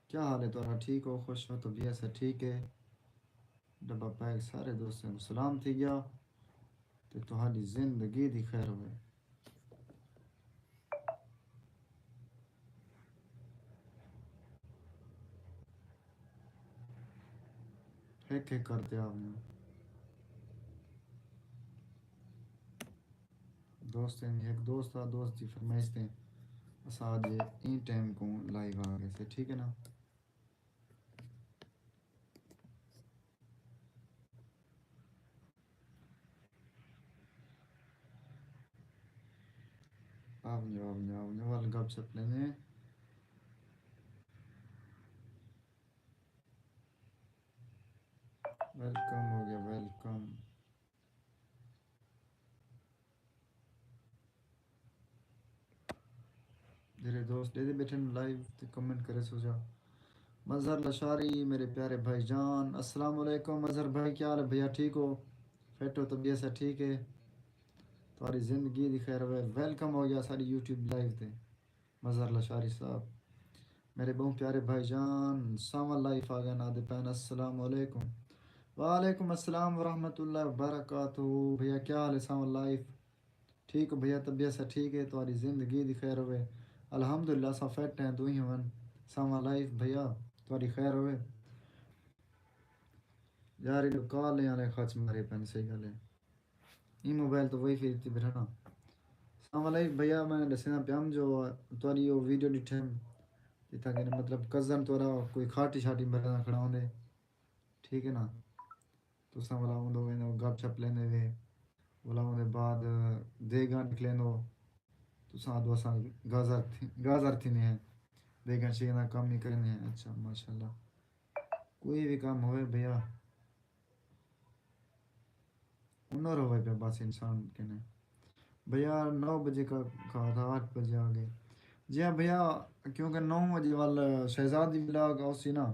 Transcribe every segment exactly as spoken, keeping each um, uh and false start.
کیا حال ہے تہاݙا؟ ٹھیک ہو؟ خوش ہو؟ طبیعت سب ٹھیک ہے؟ ڈبہ پیک سارے دوستاں کوں سلام تھی ڳیا تے تہاݙی زندگی دی خیر ہووے۔ ہک ہک کر تے آ ونڄو۔ دوستیں دی ہک دوست آ، دوست دی فرمائش تے اساں اڄ ایں ٹائم کوں لائیو آ ڳئے سے، ٹھیک ہے نا؟ آ ونڄو، آ ونڄو، آ ونڄو، ول گپ شپ لیندے ہیں۔ ویلکم ہو گیا، ویلکم۔ جیڑھے دوست ݙیہدے ٻیٹھن لائیو تے کمنٹ کریسو جا۔ مظہر لشاری، میرے پیارے بھائی جان، السلام علیکم۔ مظہر بھائی، کیا حال ہے بھیا؟ ٹھیک ہو؟ فٹ ہو؟ طبیعت سب ٹھیک ہے؟ تہاݙی زندگی دی خیر ہووے۔ ویلکم ہو گیا ساݙی یوٹیوب لائیو تے۔ مظہر لشاری صاحب، میرے ٻہوں پیارے بھائی جان، ساواں لائیو آ ڳئے، آہدے پئن السلام علیکم۔ وعلیکم السلام ورحمۃ اللہ وبرکاتہ۔ بھیا کیا حال ہے؟ ساواں لائیو۔ ٹھیک ہو بھیا؟ طبیعت سب ٹھیک ہے؟ تہاݙی زندگی دی خیر ہووے۔ الحمدللہ اساں فٹ ہیں، توں ہی ہن۔ ساواں لائیو بھیا، تہاݙی خیر ہووے۔ یار، ایہ کالیں والے خچ مارے پئن، صحیح ڳالھ ہے۔ ایں موبائل توں وائی فائی تے ٻیٹھا نا۔ السلام علیکم بھیا، میں ݙسیندا پیام جو تہاݙی او ویڈیو ݙٹھم، جتھاں کہ مطلب کزن تہاݙا کوئی کھاٹی شاٹی بھردا کھڑا ہوندے، ٹھیک ہے نا؟ تساں ولا اوندے ویندے ہو، گپ شپ لیندے وے، ولا اوندے بعد دیگاں نکلیندو، تساں آہدو اساں گازر تھی، گازر تھیندے ہیں، دیگاں شیگاں دا کم ہی کریندے ہیں۔ اچھا، ماشاءاللہ، کوئی بھی کم ہووے بھیا، ہنر ہووے پیا بس انسان کنے۔ بھیا نو بجے کا کہا تھا، آٹھ بجے آ گئے۔ جی ہاں بھیا، کیونکہ نو بجے ول شہزاد دی ولاگ آسی نا،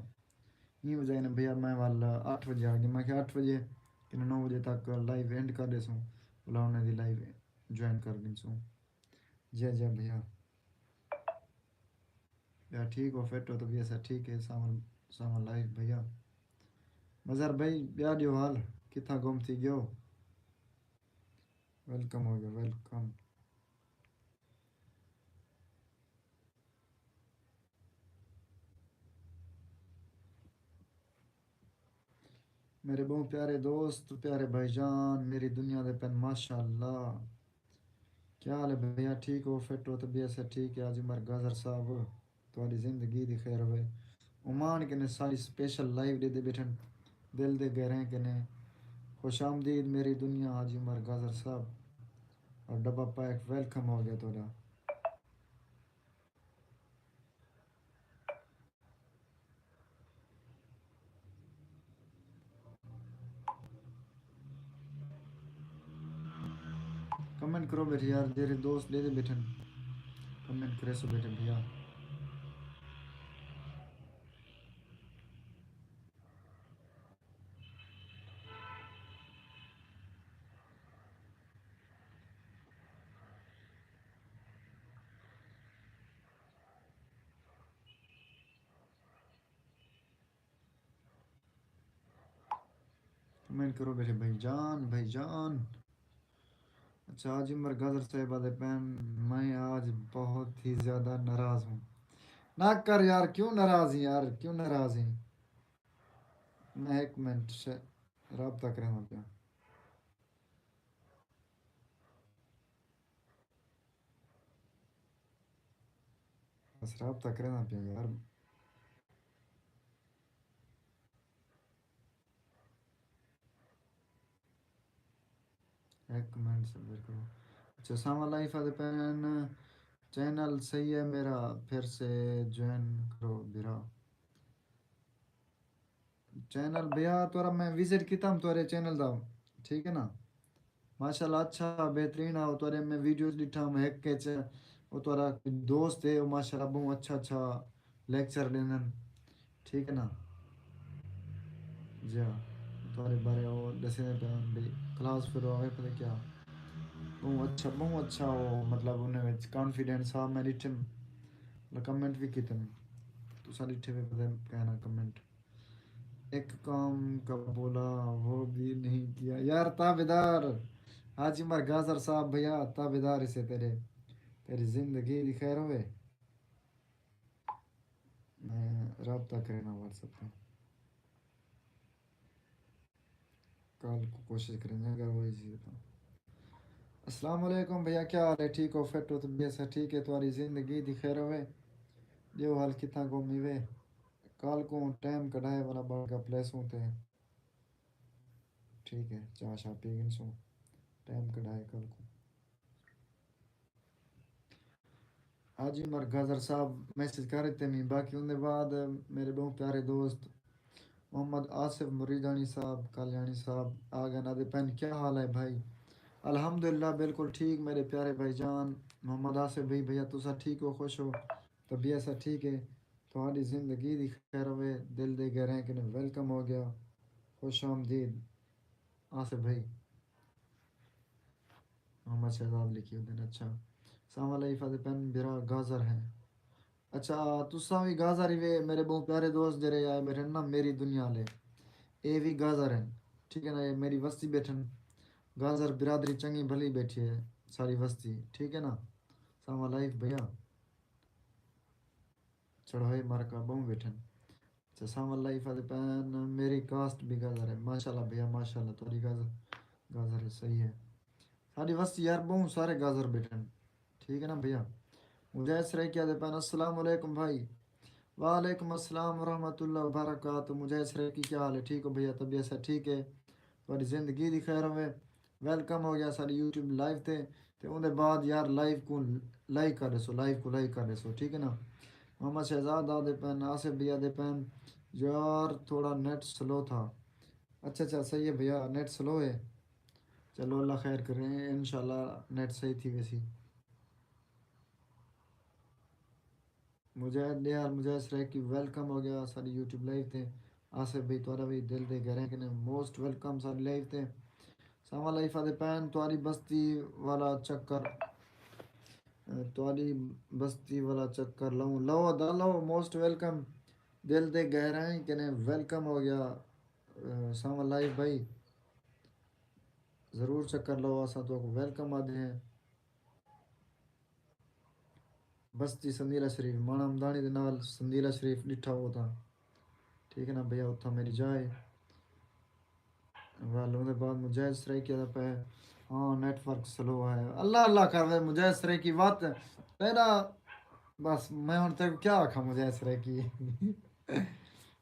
ایں وجہ نے بھیا میں ول اٹھ بجے آ گئے۔ میں کہ اٹھ بجے کنے نو بجے تک لائیو اینڈ کر ݙیسوں، ولا انہاں دی لائیو جوائن کر گھنسوں۔ جی جی بھیا۔ ٻیا ٹھیک ہو، فٹ ہو؟ طبیعت سب ٹھیک ہے؟ ساواں، ساواں لائیو بھیا۔ مظہر بھائی، ٻیا ݙیو حال، کتھاں گم تھی ڳیو؟ ویلکم ہو ڳیا، ویلکم۔ میرے ٻہوں پیارے دوست، پیارے بھائی جان، میری دنیا دے پن، ماشاءاللہ۔ کیا حال ہے بھیا؟ ٹھیک ہو؟ فٹ ہو؟ طبیعت سب ٹھیک ہے؟ حاجی عمر گازر صاحب، تہاݙی زندگی دی خیر ہووے۔ عمان کنے ساری سپیشل لائیو ݙیہدے ٻیٹھن، دل دے گہرائیں کنے۔ خوش آمدید میری دنیا، حاجی عمر گازر صاحب۔ اور ڈبہ پیک، ویلکم ہو ڳیا تہاݙا۔ کمنٹ کرو ٻیٹھے یار، جیڑھے دوست ݙیہدے ٻیٹھن، کمنٹ کریسو ٻیٹھے بھیا۔ کمنٹ کرو ٻیٹھے بھائی جان، بھائی جان۔ اچھا، حاجی عمر گازر صاحب آہدے پئن، میں آج بہت ہی زیادہ ناراض ہوں۔ نہ کر یار، کیوں ناراض ہیں یار، کیوں ناراض ہیں؟ میں ہک منٹ سے رابطہ کریندا پیاں۔ بس رابطہ کریندا پیاں یار۔ ہک منٹ صبر کرو۔ اچھا، ساواں لائیو آہدے پئن، چینل صحیح ہے میرا، پھر سے جوائن کرو بھرا۔ چینل بھیا تہاݙا میں وزٹ کیتا ہم تہاݙے چینل دا، ٹھیک ہے نا؟ ماشاءاللہ اچھا بہترین آ، او تہاݙے میں ویڈیوز ݙٹھا ہم، ہک اچ او تہاݙا دوست ہے، او ماشاءاللہ ٻہوں اچھا اچھا لیکچر ݙیندن، ٹھیک ہے نا؟ جی ہاں، تہاݙے بارے او ݙسیندے پئے ہن بھئی کلاس فیلو آوے پتہ کیا، ٻہوں اچھا، ٻہوں اچھا او مطلب انہیں وچ کانفیڈنس آ، میں ݙٹھم، کمنٹ وی کیتن۔ توں ساݙی ٹھیوے پتہ کہنا کمنٹ۔ ایک کام کا بولا، وہ بھی نہیں کیا۔ یار تابعدار حاجی عمر گازر صاحب، بھیا تابعدار اسے تیرے، تیری زندگی دی خیر ہوئے۔ میں رابطہ کرنا واٹس ایپ پہ۔ کل کو کوشش کریں گے اگر ہوئی سی تو۔ السلام علیکم بھیا، کیا حال ہے؟ ٹھیک ہو؟ فٹ ہو؟ طبیعت سے ٹھیک ہے؟ تمہاری زندگی دی خیر ہوئے؟ ڈیو حال کتھاں گھومی وے؟ کل کو ٹائم کڈھائے والا بڑ گپ لے سوں تے۔ ٹھیک ہے، چاہ شاہ پی گن سوں، ٹائم کڈھائے کل کو۔ حاجی عمر گازر صاحب میسج کر ݙتے میں، باقی اوندے بعد میرے ٻہوں پیارے دوست محمد آصف مریدانی صاحب، کالیانی صاحب آ ڳئے، آہدے پئن کیا حال ہے بھائی؟ الحمدللہ بالکل ٹھیک میرے پیارے بھائی جان۔ محمد آصف بھائی، بھیا تساں ٹھیک ہو، خوش ہو، طبیعت سا ٹھیک ہے؟ تہاݙی زندگی دی خیر ہوئے، دل دے گہرائیں کنے ویلکم ہو ڳیا، خوش آمدید آصف بھائی۔ محمد شہزاد لکھی ہوندے نے۔ اچھا، ساواں لائف آہدے پئن برا گازر ہیں۔ اچھا، تساں وی گازر ہی وے میرے ٻہوں پیارے دوست جیڑھے آئے بیٹھے نا میری دنیا آلے، اے وی گازر ہیں، ٹھیک ہے نا؟ اے میری وستی بیٹھن، گازر برادری چنڳی بھلی بیٹھی ہے ساری وستی، ٹھیک ہے نا؟ ساواں لائف بھیا۔ چڑھوئے مرکہ ٻہوں بیٹھن۔ اچھا، ساواں لائف آہدے پئن میری کاسٹ بھی گازر ہے۔ ماشاءاللہ بھیا، ماشاءاللہ، تہاݙی گازر، گازر ہے، صحیح ہے۔ ساݙی وستی یار ٻہوں سارے گازر بیٹھن، ٹھیک ہے نا بھیا؟ مجاہد سرائیکی آہدے پئن السلام علیکم بھائی۔ وعلیکم السلام ورحمۃ اللہ وبرکاتہ۔ مجاہد سرائیکی، کیا حال ہے؟ ٹھیک ہو بھیا؟ طبیعت سا ٹھیک ہے؟ تہاݙی زندگی دی خیر ہوئے۔ ویلکم ہو ڳیا ساݙی یوٹیوب لائیو تے۔ تے اوندے بعد یار لائیو کوں لائک کر ݙیسو، لائیو کوں لائک کر ݙیسو، ٹھیک ہے نا؟ محمد شہزاد آہدے پئن، آصف بھیا آہدے پئن، یار تھوڑا نیٹ سلو تھا۔ اچھا اچھا، صحیح ہے بھیا، نیٹ سلو ہے۔ چلو اللہ خیر کرے، انشاءاللہ نیٹ صحیح تھی ویسی۔ مجاہد ݙیہہ، مجاہد سرائیکی ویلکم ہو ڳیا ساݙی یوٹیوب لائیو تے۔ آصف بھائی تہاݙا وی دل دے گہرائیں کنے موسٹ ویلکم ساݙی لائیو تے۔ ساواں لائف آہدے پئن تہاݙی بستی والا چکر، تہاݙی بستی والا چکر لؤں، لؤ ادا لؤ، موسٹ ویلکم۔ دل دے گہرائیں کنے ویلکم ہو ڳیا۔ ساواں لائف بھائی ضرور چکر لؤ، اساں تہاکوں ویلکم آہدے ہیں۔ بستی سندیلہ شریف، ماݨا مداݨی دے نال سندیلہ شریف ݙٹھا ہو تاں، ٹھیک ہے نا بھیا، اتھاں میری جاہ ہے۔ ول اوندے بعد مجاہد سرائیکی آہدا پئے، ہاں نیٹ ورک سلو ہے۔ اللہ اللہ کر وے مجاہد سرائیکی وت تیݙا، بس میں ہݨ تیکوں کیا آکھاں مجاہد سرائیکی۔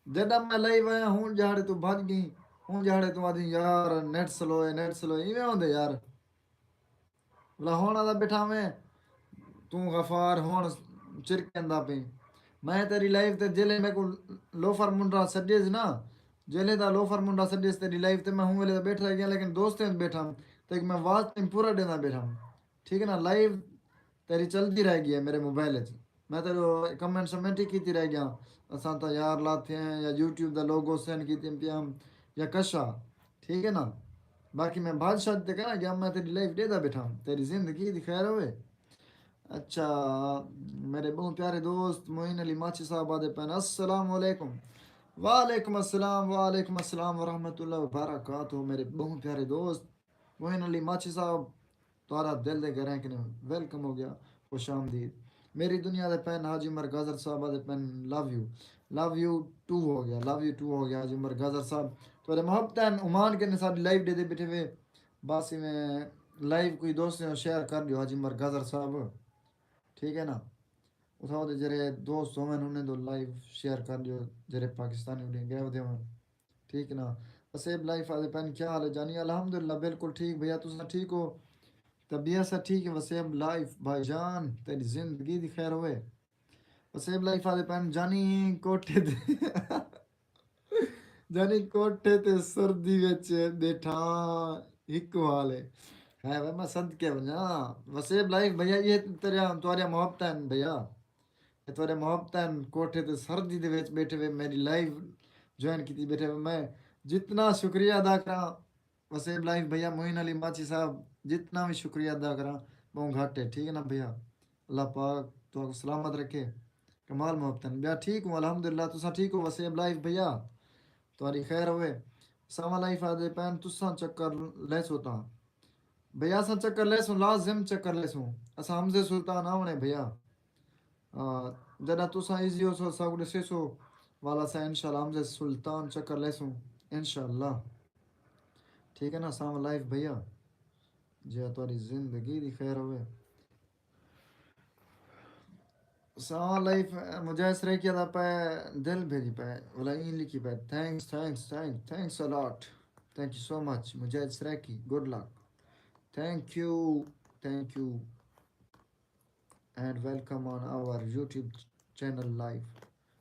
جݙاں میں لئی ویاں ہوں جہاڑے توں بھڄ ڳئیں، ہوں جہاڑے توں آہدیں یار نیٹ سلو ہے، نیٹ سلو ہے، ایویں ہوندے یار۔ ولا ہݨ آہدا بیٹھا میں، توں غفار ہݨ چرکیندا پئیں۔ میں تیݙی لائیو تے جیلے میکوں لوفر منڈا سݙیس نا، جیلے دا لوفر منڈا سݙیس تیݙی لائیو تے میں ہوں ویلے دا بیٹھا رہ ڳیاں، لیکن دوستیں وچ بیٹھا ہم، تیکوں میں واضح پورا ݙیندا بیٹھا ہم۔ ٹھیک ہے نا؟ لائیو تیݙی چلدی رہ ڳئی ہے میرے موبائل وچ۔ میں تیݙو کمنٹ سمنٹ ہی کیتی رہ ڳیاں۔ اساں تاں یار لاتھے ہیں یا یوٹیوب دا لوگو سینڈ کیتے پئے ہم یا کشا۔ ٹھیک ہے نا؟ باقی میں بھڄ شڄ تے کہنا کہ میں تیݙی لائیو ݙیہدا بیٹھا ہم۔ تیݙی زندگی دی خیر ہوئے۔ اچھا، میرے ٻہوں پیارے دوست معین علی ماچھی صاحب آہدے پئن، السلام علیکم۔ وعلیکم السلام، وعلیکم السلام ورحمۃ اللہ وبرکاتہ۔ میرے ٻہوں پیارے دوست معین علی ماچھی صاحب، تہاݙا دل دے گہرائیں کنے ویلکم ہو ڳیا، خوش آمدید۔ میری دنیا آہدے پئن، حاجی عمر گازر صاحب آہدے پئن، love you, love you too ہو ڳیا، لو یو ٹو ہو ڳیا حاجی عمر گازر صاحب۔ تہاݙے محبتیں، عمان کنے ساݙی لائیو ݙیہدے بیٹھے وے، بس ایویں لائیو کوئی دوستیں شیئر کر ݙیو حاجی عمر گازر صاحب، ٹھیک ہے نا؟ اتھاں دے جیڑھے دوست ہوون انہیں دو لائیو شیئر کر ݙیو، جیڑھے پاکستانی اݙے ڳئے ودے ہوون۔ ٹھیک نا؟ وسیب لائف آہدے پئن، کیا حال ہے جانی؟ الحمدللہ بالکل ٹھیک بھیا، تساں ٹھیک ہو؟ طبیعت سا ٹھیک ہے وسیب لائف بھائی جان، تیݙی زندگی دی خیر ہوئے۔ وسیب لائف آہدے پئن، جانی کوٹھے تے جانی کوٹھے تے سردی وچ ٻیٹھا ہکو حال ہے۔ ہے وے میں صدقے ونڄاں۔ وسیب لائف بھیا، یہ تیرے، تہاݙیاں محبتاں ہن بھیا۔ اے تہاݙے محبتاں ہن، کوٹھے تے سردی دے وچ ٻیٹھے وے، میݙی لائیو جوائن کیتی ٻیٹھے وے۔ میں جتنا شکریہ ادا کراں، وسیب لائیو بھیا، معین علی ماچھی صاحب، جتنا وی شکریہ ادا کراں، ٻہوں گھٹ ہے، ٹھیک ہے نا بھیا؟ اللہ پاک تہاکوں سلامت رکھے۔ کمال محبتن۔ ٻیا ٹھیک ہوں الحمدللہ، تساں ٹھیک ہو؟ وسیب لائف بھیا، تہاݙی خیر ہووے۔ ساواں لائف آہدے پئن تساں چکر لیسو تاں۔ بھیا اساں چکر لیسوں، لازم چکر لیسوں۔ اساں حمزے سلطان آوݨے بھیا۔ آ، جݙاں تساں ایزی ہوسو، اساکوں ݙسیسو، والا اساں انشاءاللہ حمزے سلطان چکر لیسوں، انشاءاللہ۔ ٹھیک ہے نا؟ ساواں لائف بھیا، جیا تہاݙی زندگی دی خیر ہووے۔ ساواں لائف، مجاہد سرائیکی آہدا پئے، دل بھیڄی پئے، ولا ایں لکھی پئے، thanks thanks thanks thanks a lot, thank you so much Mujahid Saraiki, good luck, thank you, thank you and welcome on our YouTube channel live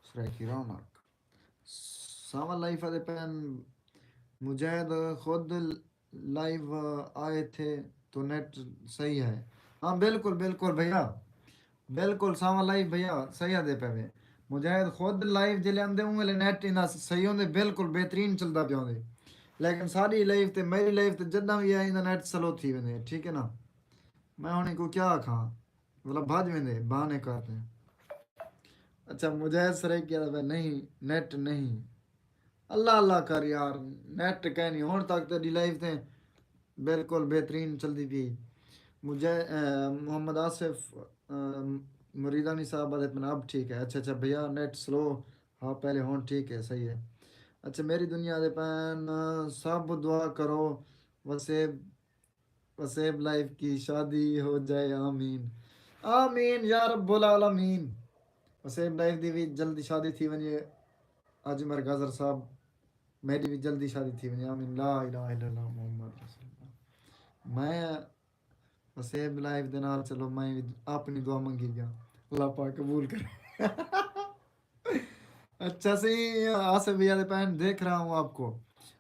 Saraiki رونق۔ ساواں لائف آہدے پئن، مجاہد خود لائیو آئے تھے تو نیٹ صحیح ہے؟ ہاں بالکل بالکل بھیا، بالکل ساواں لائیو بھیا صحیح آہدے پئے وے۔ مجاہد خود لائیو جیلے آندے اوں ویلے نیٹ ایندا صحیح ہوندے، بالکل بہترین چلدا پیا ہوندے۔ لیکن ساݙی لائیو تے میݙی لائیو تے جݙاں وی آئے ایندا نیٹ سلو تھی ویندے، ٹھیک ہے نا؟ میں ہݨ اینکوں کیا آکھاں؟ مطلب بھڄ ویندے، بہانے کرتے ہیں۔ اچھا مجاہد سرائیکی آہدا پئے نہیں، نیٹ نہیں۔ اللہ اللہ کر یار، نیٹ کائنی۔ ہݨ تک تیݙی لائیو تے بالکل بہترین چلدی پئی۔ مجاہد، اے، محمد آصف، اے، مریدانی صاحب آہدے پئن اب ٹھیک ہے۔ اچھا اچھا بھیا نیٹ سلو ہا پہلے، ہݨ ٹھیک ہے، صحیح ہے۔ اچھا میری دنیا آہدے پئن سب دعا کرو وسیب وسیب لائف کی شادی ہو جائے، آمین۔ آمین یا رب العالمین۔ وسیب لائف دی وی جلدی شادی تھی ونڄے، حاجی عمر گازر صاحب، میݙی وی جلدی شادی تھی ونڄے، آمین۔ لا الہ الا اللہ محمد رسول اللہ۔ میں وسیب لائف دے نال، چلو میں وی اپݨی دعا منگی ڳیا، اللہ پاک قبول کرے۔ اچھا سی، آصف بھیا دے پین دیکھ رہا ہوں آپ کو۔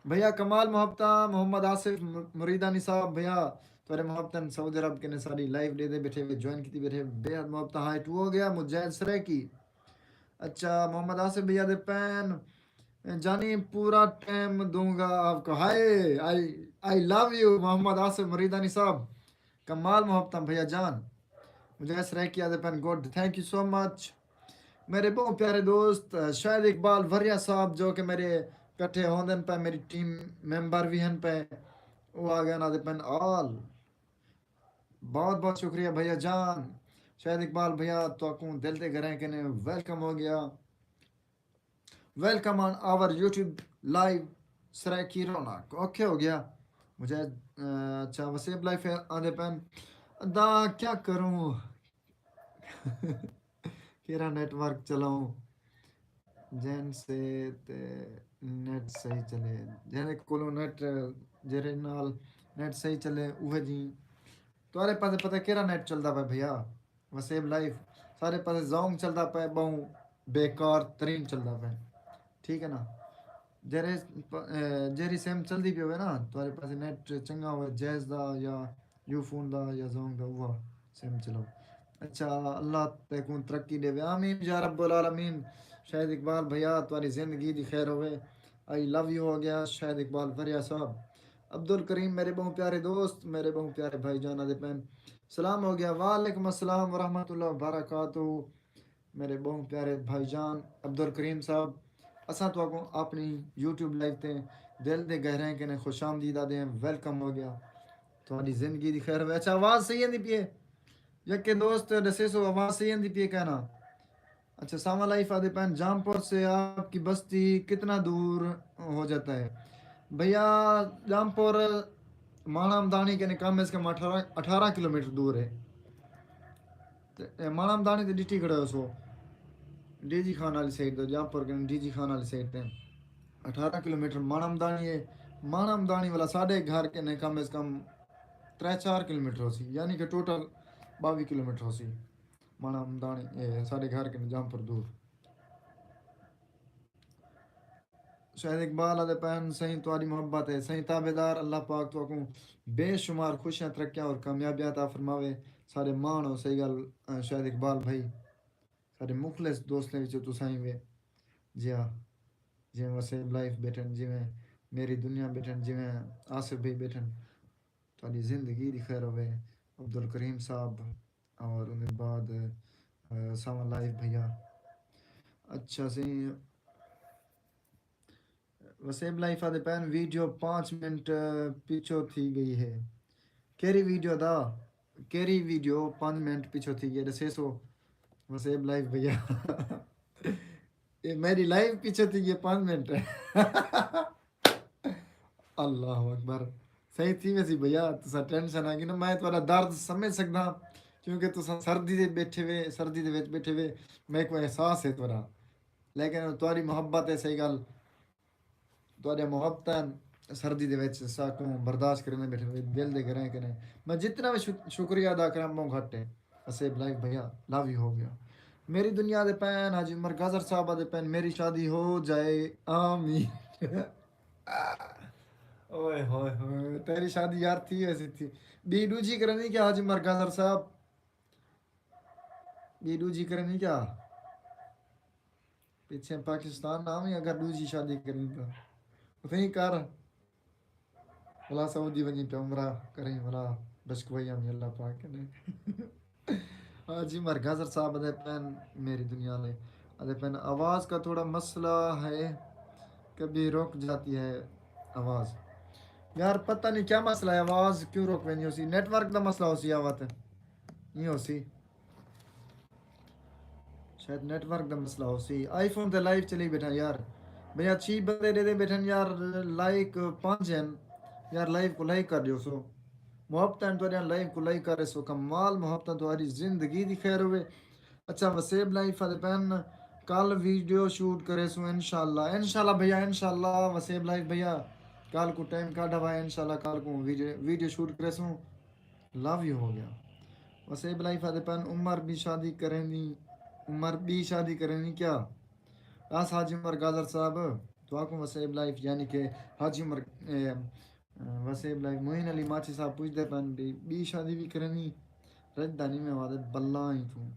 بھیا کمال محبتاں، محمد آصف م-، مریدانی صاحب، بھیا تہاݙے محبتاں سعودی عرب کنے ساݙی لائیو ݙیہدے ٻیٹھے وے، جوائن کیتی ٻیٹھے، بے حد محبتاں، ہائے ٹو ہو گیا مجاہد سرائیکی۔ اچھا محمد آصف بھیا دے پین، جانی پورا ٹائم دوں گا آپ کو، ہائے، I, I love you Muhammad Asif Muridani صاحب۔ کمال محبتاں بھیا جان۔ مجاہد سرائیکی آہدے پن گڈ، thank you so much۔ میرے بہت پیارے دوست، شاہد اقبال وریا صاحب جو کہ میرے کٹھے ہوندن پے، میری ٹیم ممبر وی ہن پے، او آ گئے آہدے پن آل۔ بہت بہت شکریہ بھیا جان۔ شاہد اقبال بھیا تہاکوں دل تے گھریں کنے ویلکم ہو گیا۔ Welcome on our YouTube live Saraiki رونق۔ اوکے ہو گیا۔ مجھے، اچھا، وسیب لائف آندے پن۔ ادا کیا کروں؟ کیرا نیٹ ورک چلاؤں؟ جن سے تے نیٹ صحیح چلے، جن کولوں نیٹ، جیرے نال نیٹ صحیح چلے، اوہے جی۔ تہاݙے پاسے پتہ کیرا نیٹ چلدا پئے بھیا؟ وسیب لائف، سارے پاسے زونگ چلدا پئے، ٻہوں بیکار ترین چلدا پئے، ٹھیک ہے نا؟ جیرے پ-، اے، جیری سم چلدی پئی ہوئے نا، تہاݙے پاسے نیٹ چنڳا ہوئے، جیز دا یا یو فون دا یا زونگ دا، اوہا سم چلاؤ۔ اچھا، اللہ تیکوں ترقی ݙیوے، آمین یا رب العالمین۔ شاہد اقبال بھیا، تہاݙی زندگی دی خیر ہوئے۔ I love you ہو گیا شاہد اقبال وریا صاحب۔ عبدالکریم، میرے ٻہوں پیارے دوست، میرے ٻہوں پیارے بھائی جان آہدے پن۔ سلام ہو گیا۔ وعلیکم السلام ورحمۃ اللہ وبرکاتہ۔ میرے ٻہوں پیارے بھائی جان عبدالکریم صاحب، اساں تہاکوں اپݨی یوٹیوب لائیو تے دل دے گہرائیں کنے خوش آمدید آہدے ہیں، ویلکم ہو گیا۔ تہاݙی زندگی دی خیر ہوئے۔ اچھا، آواز صحیح آندی پئی ہے؟ یکے دوست ݙسیسو، آواز صحیح آندی پئی ہے کہ نا؟ اچھا، ساواں لائف آہدے پن، جام پور سے آپ کی بستی کتنا دور ہو جاتا ہے؟ بھیا، جام پور ماݨا مداݨی کنے کم از کم اٹھارہ، اٹھارہ کلومیٹر دور ہے۔ تے اے ماݨا مداݨی تے ݙٹھی کھڑے ہوسو، ڈی جی خان والی سائیڈ تے، جام پور کنے ڈی جی خان والی سائیڈ تے اٹھارہ کلومیٹر ماݨا مداݨی ہے۔ ماݨا مداݨی والا ساݙے گھر کنے کم از کم ترے چار کلومیٹر ہوسی، یعنی کہ ٹوٹل ٻاوی کلومیٹر ہوسی۔ ماݨا مداݨی، اے، ساݙے گھر کنے جام پور دور۔ شاہد اقبال آہدے پن، سائیں تہاݙی محبت ہے۔ سائیں تابعدار، اللہ پاک تہاکوں بے شمار خوشیاں، ترقیاں اور کامیابیاں عطا فرماوے۔ ساݙے ماݨ ہو، صحیح ڳالھ، اے، شاہد اقبال بھائی، ساݙے مخلص دوستیں وچوں تساں ہی وے۔ جی ہاں، جیویں وسیب لائف ٻیٹھن، جیویں میری دنیا ٻیٹھن، جیویں آصف بھائی ٻیٹھن، تہاݙی زندگی دی خیر ہووے عبدالکریم صاحب۔ اور اوندے بعد، آ، ساواں لائف بھیا، اچھا سی۔ وسیب لائف آدھے پین ویڈیو پانچ منٹ پچھو تھی گئی ہے۔ کیری ویڈیو دا؟ کیری ویڈیو پانچ منٹ پچھو تھی گئی ہے؟ ڈسے سو وسیب لائف بھیا۔ یہ میری لائف پچھو تھی گئی پانچ منٹ۔ اللہ اکبر۔ صحیح تھی ویسی بھیا، تسا ٹینشن آ گئی نا، میں تہاڈا درد سمجھ سکدا، کیونکہ تسا سردی دے بیٹھے وے، سردی دے وچ بیٹھے وے، میرے کو احساس ہے تہاڈا۔ لیکن تہاڈی محبت ہے، صحیح گل، تہاڈی محبت ہے، سردی دے وچ ساکوں برداشت کرنے بیٹھے وے، دل دے کریں کریں۔ میں جتنا بھی شک-، شکریہ ادا کراں، بہت گھٹ ہے۔ وسیب لائف بھیا، لو یو ہو گیا۔ میری دنیا دے پین، حاجی عمر گازر صاحب دے پین، میری شادی ہو جائے، آمین۔ اوئے ہوئے ہوئے، تیری شادی یار تھی ویسی تھی۔ بی ڈوجھی کرنی کیا حاجی عمر گازر صاحب؟ بی ڈوجھی کرنی کیا؟ پچھے پاکستان نہ آویں، اگر ڈوجھی شادی کریں تاں اتھیں ہی کر۔ ولا سعودی ونڄی پیا عمرہ کریں، ولا بشکوائی آویں اللہ پاک نے۔ حاجی عمر گازر صاحب ادے پین، میری دنیا لے ادے پین، آواز کا تھوڑا مسئلہ ہے، کبھی رک جاتی ہے آواز۔ یار پتہ نہیں کیا مسئلہ ہے، آواز کیوں رک ویندی ہوسی، نیٹ ورک دا مسئلہ ہوسی، آوت نہیں ہوسی۔ شاید نیٹ ورک دا مسئلہ ہوسی۔ آئی فون تے لائیو چلی بیٹھا یار۔ بھیا چھی بندے ݙیہدے بیٹھن یار، لائک پنج ہن یار، لائیو کوں لائک کر ݙیو سو۔ محبتاں ہن تہاݙیاں، لائیو کوں لائک کر ݙیسو، کمال محبتاں، تہاݙی زندگی دی خیر ہووے۔ اچھا وسیب لائف آدھے پین کل ویڈیو شوٹ کریسوں انشاءاللہ۔ انشاءاللہ بھیا، انشاءاللہ وسیب لائف بھیا، کل کوں ٹائم کڈھ آوائے، انشاءاللہ کل کوں ویڈیو، ویڈیو شوٹ کریسوں۔ لو یو ہو گیا۔ وسیب لائف آدھے پن عمر بی شادی کرینی، عمر بی شادی کرینی کیا؟ دس حاجی عمر گازر صاحب، تہاکوں وسیب لائف یعنی کہ حاجی عمر، اے، وسیب لائف معین علی ماچھی صاحب پوچھدے پن بی، بی شادی وی کرینی؟ رجدا نہیں میں وعدے بلا ہی توں۔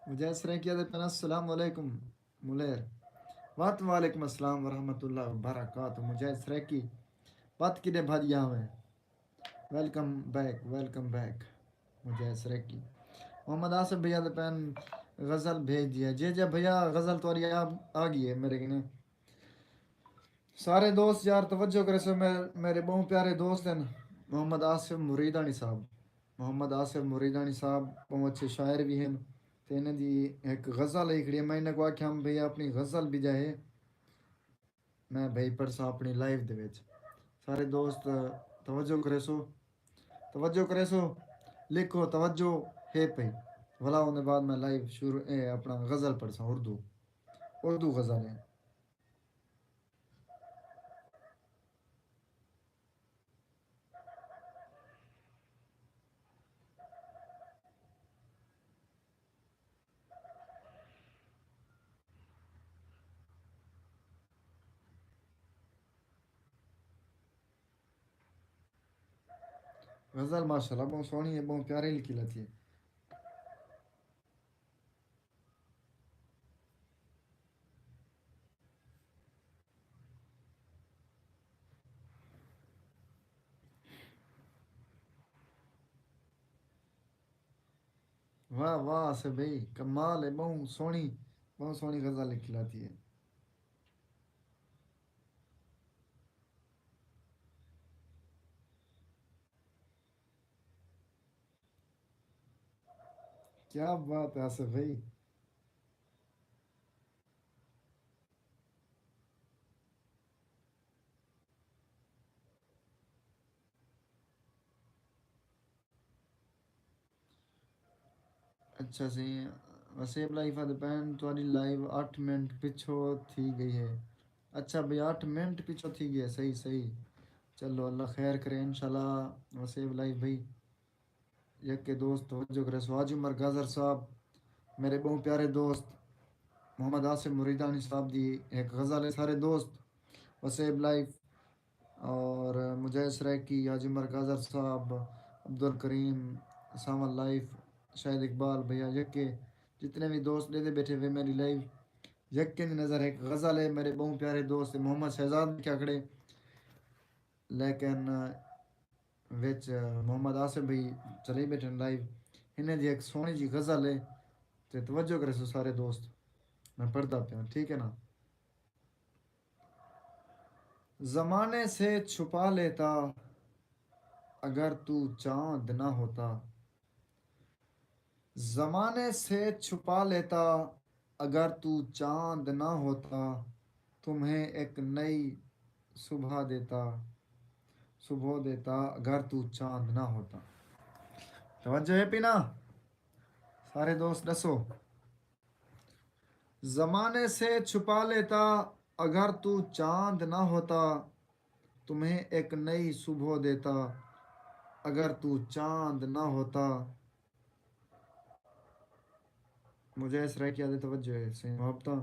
مجاہد سرائیکی آدھے پن السلام علیکم ملیر۔ وت وعلیکم السلام ورحمۃ اللہ وبرکاتہ۔ مجاہد سرائیکی وت کڈے بھج گیا ہوئے۔ ویلکم بیک، ویلکم بیک مجاہد سرائیکی۔ محمد آصف بھیا دے پین غزل بھیج دیا۔ جی جی بھیا، غزل تہاݙی آ، آ گئی ہے میرے کنے۔ سارے دوست یار توجہ کریسو، مے-، میرے ٻہوں پیارے دوست ہن محمد آصف مریدانی صاحب۔ محمد آصف مریدانی صاحب ٻہوں اچھے شاعر وی ہن تے انہاں دی ہک غزل لکھڑی ہے۔ میں انہاں کوں آکھیا ہم بھئی اپݨی غزل بھجائے۔ میں بھئی پڑھساں اپݨی لائیو دے وچ۔ سارے دوست توجہ کریسو، توجہ کریسو، لکھو توجہ ہے پئی۔ ولا اوندے بعد میں لائیو شروع، اے، اپݨا غزل پڑھساں اردو، اردو غزل ہے۔ غزل ماشاءاللہ ٻہوں سوہݨی ہے، ٻہوں پیاری لکھی لتی ہے۔ واہ واہ آصف بھائی، کمال ہے، ٻہوں سوہݨی، ٻہوں سوہݨی غزل لکھی لتی ہے۔ کیا بات ہے آصف بھائی۔ اچھا سی، وسیب لائف آدھے پین تہاݙی لائیو اٹھ منٹ پچھو تھی ڳئی ہے۔ اچھا بھئی، اٹھ منٹ پچھو تھی ڳئی ہے، صحیح صحیح۔ چلو اللہ خیر کرے انشاءاللہ۔ وسیب لائف بھئی، یکے دوست توجہ کریسو، حاجی عمر گازر صاحب، میرے ٻہوں پیارے دوست، محمد آصف مریدانی صاحب دی ہک غزل ہے، سارے دوست، وسیب لائف اور مجاہد سرائیکی، حاجی عمر گازر صاحب، عبدالکریم، ساون لائف، شاہد اقبال بھیا، یکے جتنے بھی دوست ݙیہدے بیٹھے ہوئے میری لائیو، یکے دی نظر ہک غزل ہے، میرے ٻہوں پیارے دوست محمد شہزاد لکھیا کھڑے۔ لیکن وچ محمد آصف بھائی چلے بیٹھن لائیو، انہیں دی ہک سوہݨی جی غزل ہے تے توجہ کریسو سارے دوست۔ میں پڑھدا پیاں، ٹھیک ہے نا؟ زمانے سے چھپا لیتا اگر تو چاند نہ ہوتا۔ زمانے سے چھپا لیتا اگر تو چاند نہ ہوتا، تمہیں ایک نئی صبح دیتا، صبح دیتا اگر تو چاند نہ ہوتا۔ توجہ ہے پینا؟ سارے دوست ݙسو۔ زمانے سے چھپا لیتا اگر تو چاند نہ ہوتا، تمہیں ایک نئی صبح دیتا اگر تو چاند نہ ہوتا۔ مجھے اس رائے کی عادت توجہ ہے، صحیح محبتاں۔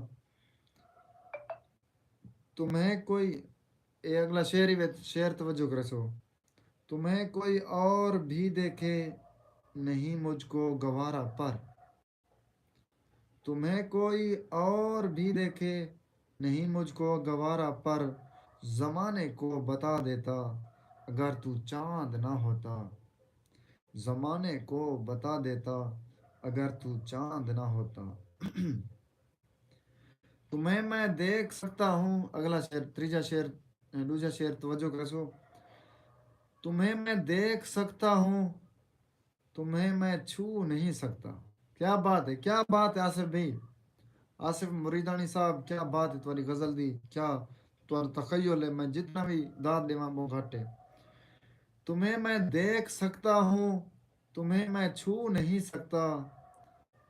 تمہیں کوئی، اے اگلا شعر ہی وچ، شعر توجہ کرسو۔ تمہیں کوئی اور بھی دیکھے نہیں مجھ کو گوارا پر، تمہیں کوئی اور بھی دیکھے نہیں مجھ کو گوارا پر، زمانے کو بتا دیتا اگر تو چاند نہ ہوتا، زمانے کو بتا دیتا اگر تو چاند نہ ہوتا۔ تمہیں میں دیکھ سکتا ہوں، اگلا شعر، تریجا شعر، ݙوجھا شعر توجہ کرسو۔ تمہیں میں دیکھ سکتا ہوں، تمہیں میں چھو نہیں سکتا۔ کیا بات ہے، کیا بات ہے آصف بھائی، آصف مریدانی صاحب، کیا بات ہے تہاݙی غزل دی، کیا تہاݙا تخیل ہے، میں جتنا بھی داد ݙیواں ٻہوں گھٹ ہے۔ تمہیں میں دیکھ سکتا ہوں، تمہیں میں چھو نہیں سکتا،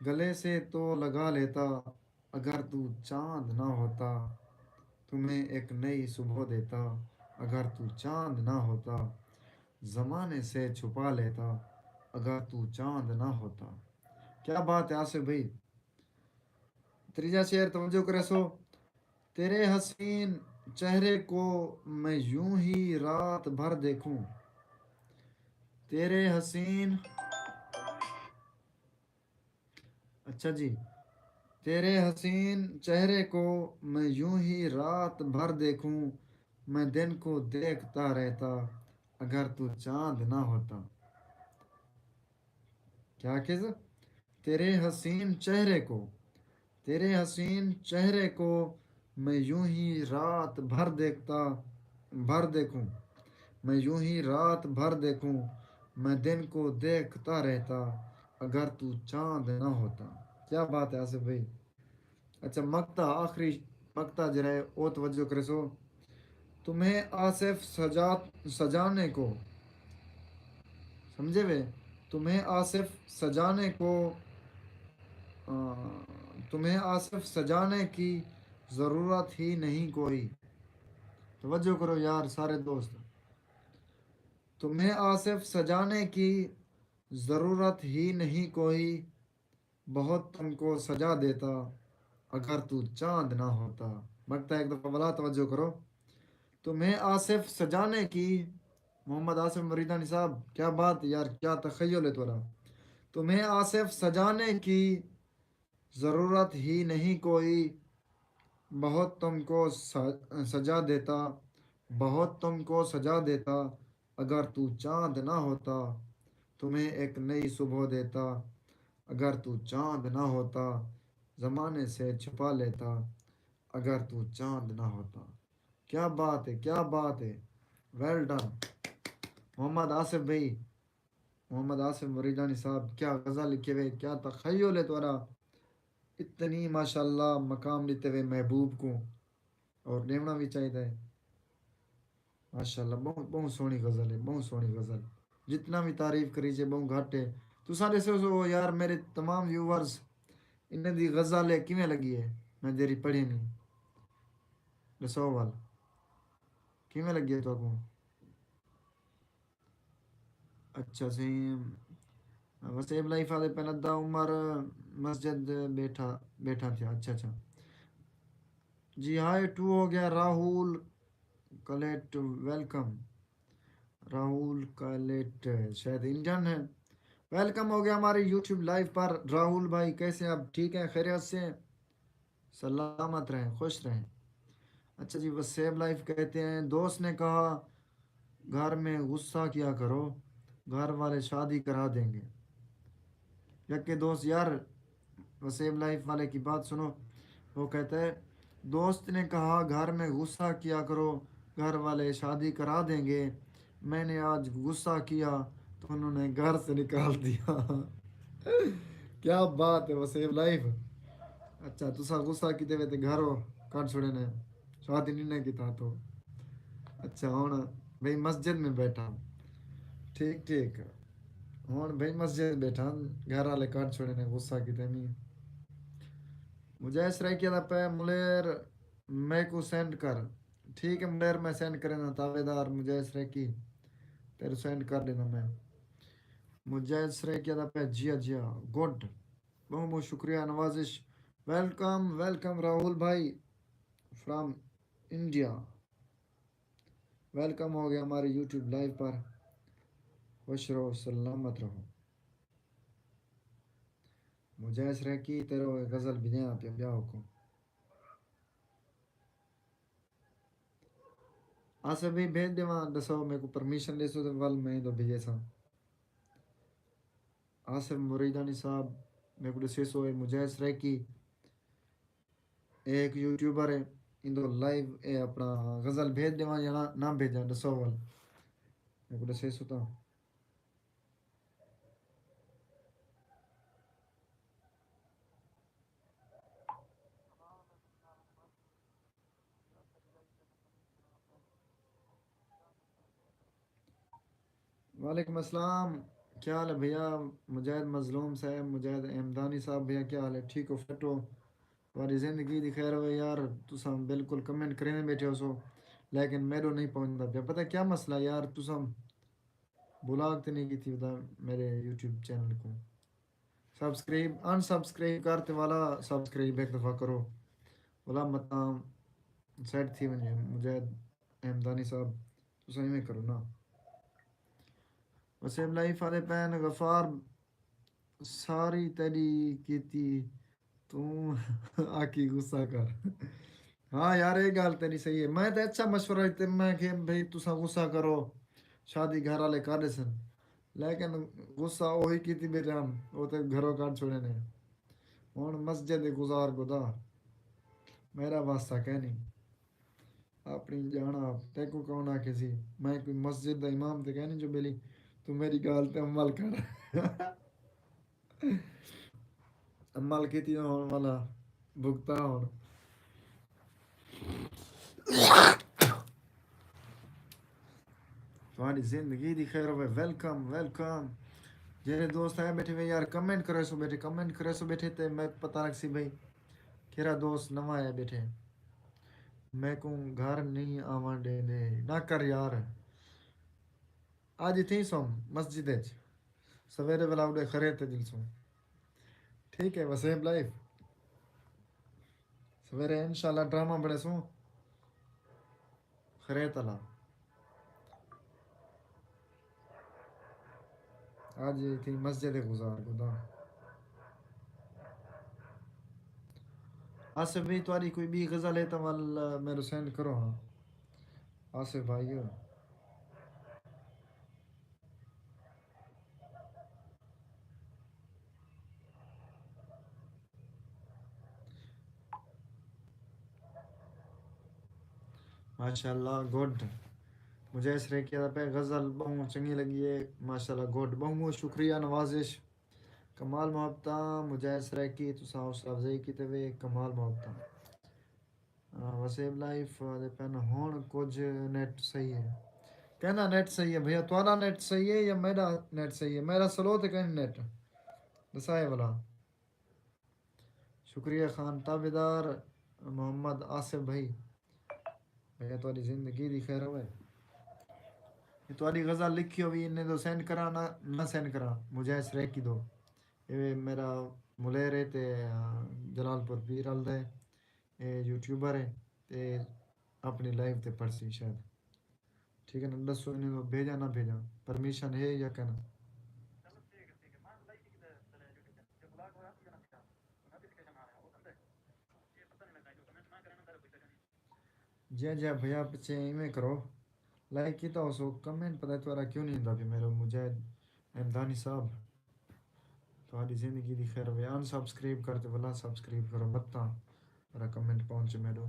گلے سے تو لگا لیتا اگر تو چاند نہ ہوتا، تمہیں ایک نئی صبح دیتا اگر تو چاند نہ ہوتا، زمانے سے چھپا لیتا اگر تو چاند نہ ہوتا۔ کیا بات ہے آصف بھائی۔ تریجا شعر توجہ کرسو۔ تیرے حسین چہرے کو میں یوں ہی رات بھر دیکھوں، تیرے حسین، اچھا جی، تیرے حسین چہرے کو میں یوں ہی رات بھر دیکھوں، میں دن کو دیکھتا رہتا اگر تو چاند نہ ہوتا۔ کیا کز؟ تیرے حسین چہرے کو، تیرے حسین چہرے کو میں یوں ہی رات بھر دیکھتا، بھر دیکھوں، میں یوں ہی رات بھر دیکھوں، میں دن کو دیکھتا رہتا اگر تو چاند نہ ہوتا۔ کیا بات ہے آصف بھائی۔ اچھا، مقطع، آخری مقطع جیڑھا ہے، او توجہ کرسو۔ تمہیں آصف سجا، سجانے کو، سمجھے وے؟ تمہیں آصف سجانے کو، آ، تمہیں آصف سجانے کی ضرورت ہی نہیں کوئی۔ توجہ کرو یار سارے دوست، تمہیں آصف سجانے کی ضرورت ہی نہیں کوئی، بہت تم کو سجا دیتا اگر تو چاند نہ ہوتا۔ مقطع ایک دفعہ ولا توجہ کرو۔ تمہیں آصف سجانے کی، محمد آصف مریدانی صاحب، کیا بات یار، کیا تخیل ہے تھوڑا۔ تمہیں آصف سجانے کی ضرورت ہی نہیں کوئی، بہت تم کو س-، سجا دیتا، بہت تم کو سجا دیتا اگر تو چاند نہ ہوتا، تمہیں ایک نئی صبح دیتا اگر تو چاند نہ ہوتا، زمانے سے چھپا لیتا اگر تو چاند نہ ہوتا۔ کیا بات ہے، کیا بات ہے، ویل ڈن محمد آصف بھائی، محمد آصف مریدانی صاحب، کیا غزل لکھے ہوئے، کیا تخیل ہے تھوڑا۔ اتنی ماشاءاللہ مقام ݙتے ہوئے محبوب کو، اور ݙیوݨا بھی چاہیدا ہے۔ ماشاءاللہ، بہت، بہت سوہݨی غزل ہے، بہت سوہݨی غزل۔ جتنا بھی تعریف کریجے، بہت گھٹ ہے۔ تساں ݙسو سو یار، میرے تمام ویورز، انہاں دی غزل ہے کیویں لڳی ہے؟ میں جیڑھی پڑھی نہیں، ݙسو ول، کیویں لڳی ہے تہاکوں؟ اچھا سئیں، وسیب لائف آدھے پئن ادا عمر مسجد بیٹھا، بیٹھا تھیا۔ اچھا، اچھا۔ جی ہائے ٹو ہو گیا۔ راہول کلیٹ، ویلکم۔ راہول کلیٹ شاید انڈین ہے۔ ویلکم ہو گیا ہمارے یوٹیوب لائیو پر۔ راہول بھائی کیسے ہیں آپ؟ ٹھیک ہیں؟ خیریت سے ہیں؟ سلامت رہیں، خوش رہیں۔ اچھا جی، وسیب لائف کہتے ہیں، دوست نے کہا، گھر میں غصہ کیا کرو، گھر والے شادی کرا دیں گے۔ یکے دوست، یار، وسیب لائف والے کی بات سنو۔ وہ کہتا ہے، دوست نے کہا گھر میں غصہ کیا کرو، گھر والے شادی کرا دیں گے۔ میں نے آج غصہ کیا تو انہوں نے گھر سے نکال دیا۔ کیا بات ہے وسیم لائف۔ اچھا، تساں غصہ کیتے وے تے گھروں کڈھ چھوڑے نے، شادی نہیں نہ کیتا تو۔ اچھا، ہن بھئی مسجد میں بیٹھا۔ ٹھیک ٹھیک۔ ہن بھئی مسجد بیٹھا، گھر والے کڈھ چھوڑے نے، غصہ کیتے نہیں۔ مجاہد سرائیکیہ دا پے ملیر میکوں سینڈ کر۔ ٹھیک ہے ملیر، میں سینڈ کریندا۔ تابعدار مجاہد سرائیکی، تیرے سینڈ کر ݙیندا میں۔ مجاہد سرائیکیہ دا پے، جیا جیا، گڈ۔ بہت بہت شکریہ نوازش۔ ویلکم ویلکم راہول بھائی فرام انڈیا۔ ویلکم ہو گیا ہمارے یوٹیوب لائیو پر۔ خوش رہو، سلامت رہو۔ مجاہد سرائیکی، تیرو غزل بھیجاں پیا، ٻیا حکم۔ آصف بھائی بھیج ݙیواں، ݙسو میکوں پرمیشن ݙیسو تے ول میں ایندو بھیجیساں۔ آصف مریدانی صاحب میکوں ݙسیسو، اے مجاہد سرائیکی، اے ہک یوٹیوبر ہے، ایندو لائیو اے اپݨا غزل بھیج ݙیواں یا نہ، نہ بھیجاں، ݙسو ول۔ میکوں ݙسیسو تاں۔ وعلیکم السلام، کیا حال ہے بھیا؟ مجاہد مظلوم صاحب، مجاہد احمدانی صاحب، بھیا کیا حال ہے؟ ٹھیک ہو، فٹ ہو؟ تہاݙی زندگی دی خیر ہوئے یار، تساں بالکل کمنٹ کریندے بیٹھے ہوسو، لیکن میݙو نہیں پہنچدا پیا۔ پتہ کیا مسئلہ یار، تساں بلاک تے نہیں کیتی ہوتا میرے یوٹیوب چینل کو۔ سبسکرائب، ان سبسکرائب کر تے والا سبسکرائب ہک دفعہ کرو۔ والا متاں سیٹ تھی ونڄے۔ مجاہد احمدانی صاحب، تساں ایویں کرو نا۔ وسیم لائف آلے پین غفار، ساری تیݙی کیتی، توں آکی غصہ کر۔ ہاں یار، اے ڳالھ تیݙی صحیح ہے۔ میں تے اچھا مشورہ ݙتے، میں کہ بھئی تساں غصہ کرو، شادی گھر والے کر ݙیسن، لیکن غصہ اوہی کیتی بیٹھے ہن، او تے گھروں کڈھ چھوڑے نے۔ ہݨ مسجد گزار گدا، میݙا واسطہ کینی۔ اپݨی ڄاݨ آپ، تیکوں کون آکھے سی؟ میں کوئی مسجد دا امام تے کینی جو ٻیلی، توں میݙی ڳالھ تے عمل کر۔ عمل کیتی تاں ہݨ والا بھگتا ہݨ۔ تہاݙی زندگی دی خیر ہووے۔ Welcome, welcome. جیڑھے دوست آئے بیٹھے وے یار، کمنٹ کریسو بیٹھے، کمنٹ کریسو بیٹھے تے میکوں پتہ لڳسی بھئی کیڑھا دوست نواں آیا بیٹھے۔ میکوں گھر نہیں آوݨ ݙیندے۔ نہ کر یار۔ اڄ تھیسوں مسجد اچ، سویرے ویلا اݙے خرید تے ڄلسوں۔ ٹھیک ہے وسیم لائف، سویرے انشاءاللہ ڈرامہ بݨیسوں خرید آلا۔ اڄ تھی مسجد گزار گدا۔ آصف بھائی، تہاݙی کوئی ٻی غزل ہے تاں ول میرے سینڈ کرو ہاں۔ آصف بھائی۔ ماشاءاللہ، گڈ۔ مجاہد سرائیکی آہدا پئے غزل ٻہوں چنڳی لڳی ہے۔ ماشاءاللہ، گڈ۔ ٻہوں ٻہوں شکریہ نوازش۔ کمال محبتاں۔ مجاہد سرائیکی، تساں حوصلہ افزائی کیتے وے، کمال محبتاں۔ آ، وسیب لائف آہدے پن، ہݨ کجھ نیٹ صحیح ہے؟ کیندا نیٹ صحیح ہے بھیا؟ تہاݙا نیٹ صحیح ہے یا میݙا نیٹ صحیح ہے؟ میݙا سلو تے کہیں نیٹ ݙسائے ولا۔ شکریہ خان تابعدار محمد آصف بھائی۔ بھیا تہاݙی زندگی دی خیر ہووے۔ اے تہاݙی غزل لکھی ہووی، انہیں دو سینڈ کراں نہ، نہ سینڈ کراں؟ مجاہد سرائیکی دو۔ اے میرا ملیر ہے تے، آ، جلال پور پیر رلدا ہے۔ اے یوٹیوبر ہے تے اپݨی لائیو تے پڑھسی شاید۔ ٹھیک ہے نا، ݙسو انہیں کوں بھیجاں نہ بھیجاں، پرمیشن ہے یا کنا؟ جی جی بھیا، پچھے ایویں کرو، لائک کیتا ہوسو، کمنٹ پتہ ہے تہاݙا کیوں نہیں ہوندا پیا میرا مجاہد احمدانی صاحب؟ تہاݙی زندگی دی خیر ہووے، ان سبسکرائب کر تے ولا سبسکرائب کرو، بتاں۔ میرا کمنٹ پہنچے میرو۔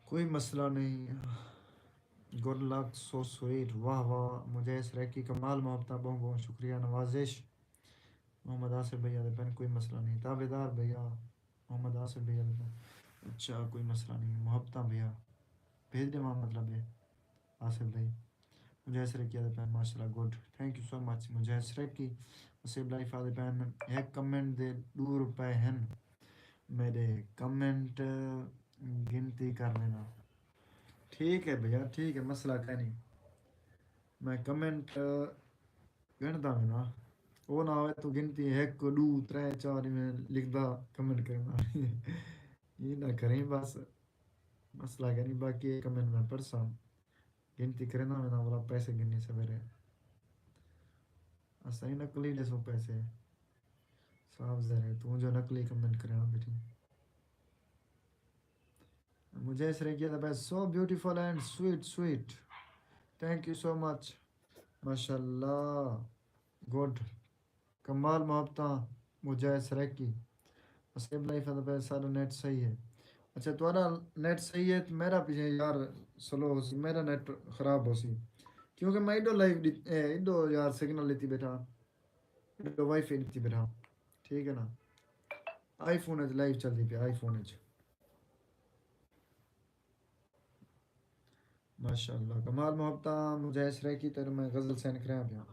کوئی مسئلہ نہیں۔ Good luck, so sweet. واہ واہ، مجھے اس ریکی کمال محبتہ، بہت بہت شکریہ، نوازش۔ محمد آصف بھیا دے پن، کوئی مسئلہ نہیں۔ تابعدار بھیا، محمد آصف بھیا دے پن۔ اچھا، کوئی مسئلہ نہیں۔ محبتہ بھیا بھیج دے، مطلب ہے آصف بھائی۔ مجاہد سرکی آدھے پئے، ماشاءاللہ، گڈ، تھینک یو سو مچ مجاہد سرکی۔ وسیب لائف آدھے پئے، ہک کمنٹ دے ݙو روپے ہن، میݙے کمنٹ گنتی کر لینا۔ ٹھیک ہے بھیا، ٹھیک ہے، مسئلہ کائنی۔ میں کمنٹ ڳݨدا وینداں۔ او نہ ہووے توں گنتی ہک، ݙو، ترے، چار ایویں لکھدا کمنٹ کریندا۔ ایں نہ کریں بس۔ مسئلہ کائنی، باقی اے کمنٹ میں پڑھساں۔ گنتی کریندا وینداں، ولا پیسے گھنی سویرے۔ اساں نقلی ݙیسوں پیسے۔ صاف ظاہر ہے، توں جو نقلی کمنٹ کریندا بیٹھیں۔ مجھے اس نے کیا تھا بھائی، so beautiful and sweet, sweet. Thank you so much. ماشاءاللہ، گڈ۔ کمال محبتاں، مجاہد سرائیکی۔ وسیب لائف آندا پئے، ساݙا نیٹ صحیح ہے۔ اچھا، تہاݙا نیٹ صحیح ہے تے میݙا پچھے یار سلو ہوسی، میݙا نیٹ خراب ہوسی، کیونکہ میں ایݙو لائیو ݙت-، اے، ایݙو یار سگنل ݙتی ٻیٹھا، ایݙو وائی فائی ݙتی ٻیٹھا، ٹھیک ہے نا۔ آئی فون اچ لائیو چلدی پئی، آئی فون اچ۔ ماشاءاللہ، کمال محبتاں، مجاہد سرائیکی، تیݙے میں غزل سینڈ کریاں پیاں۔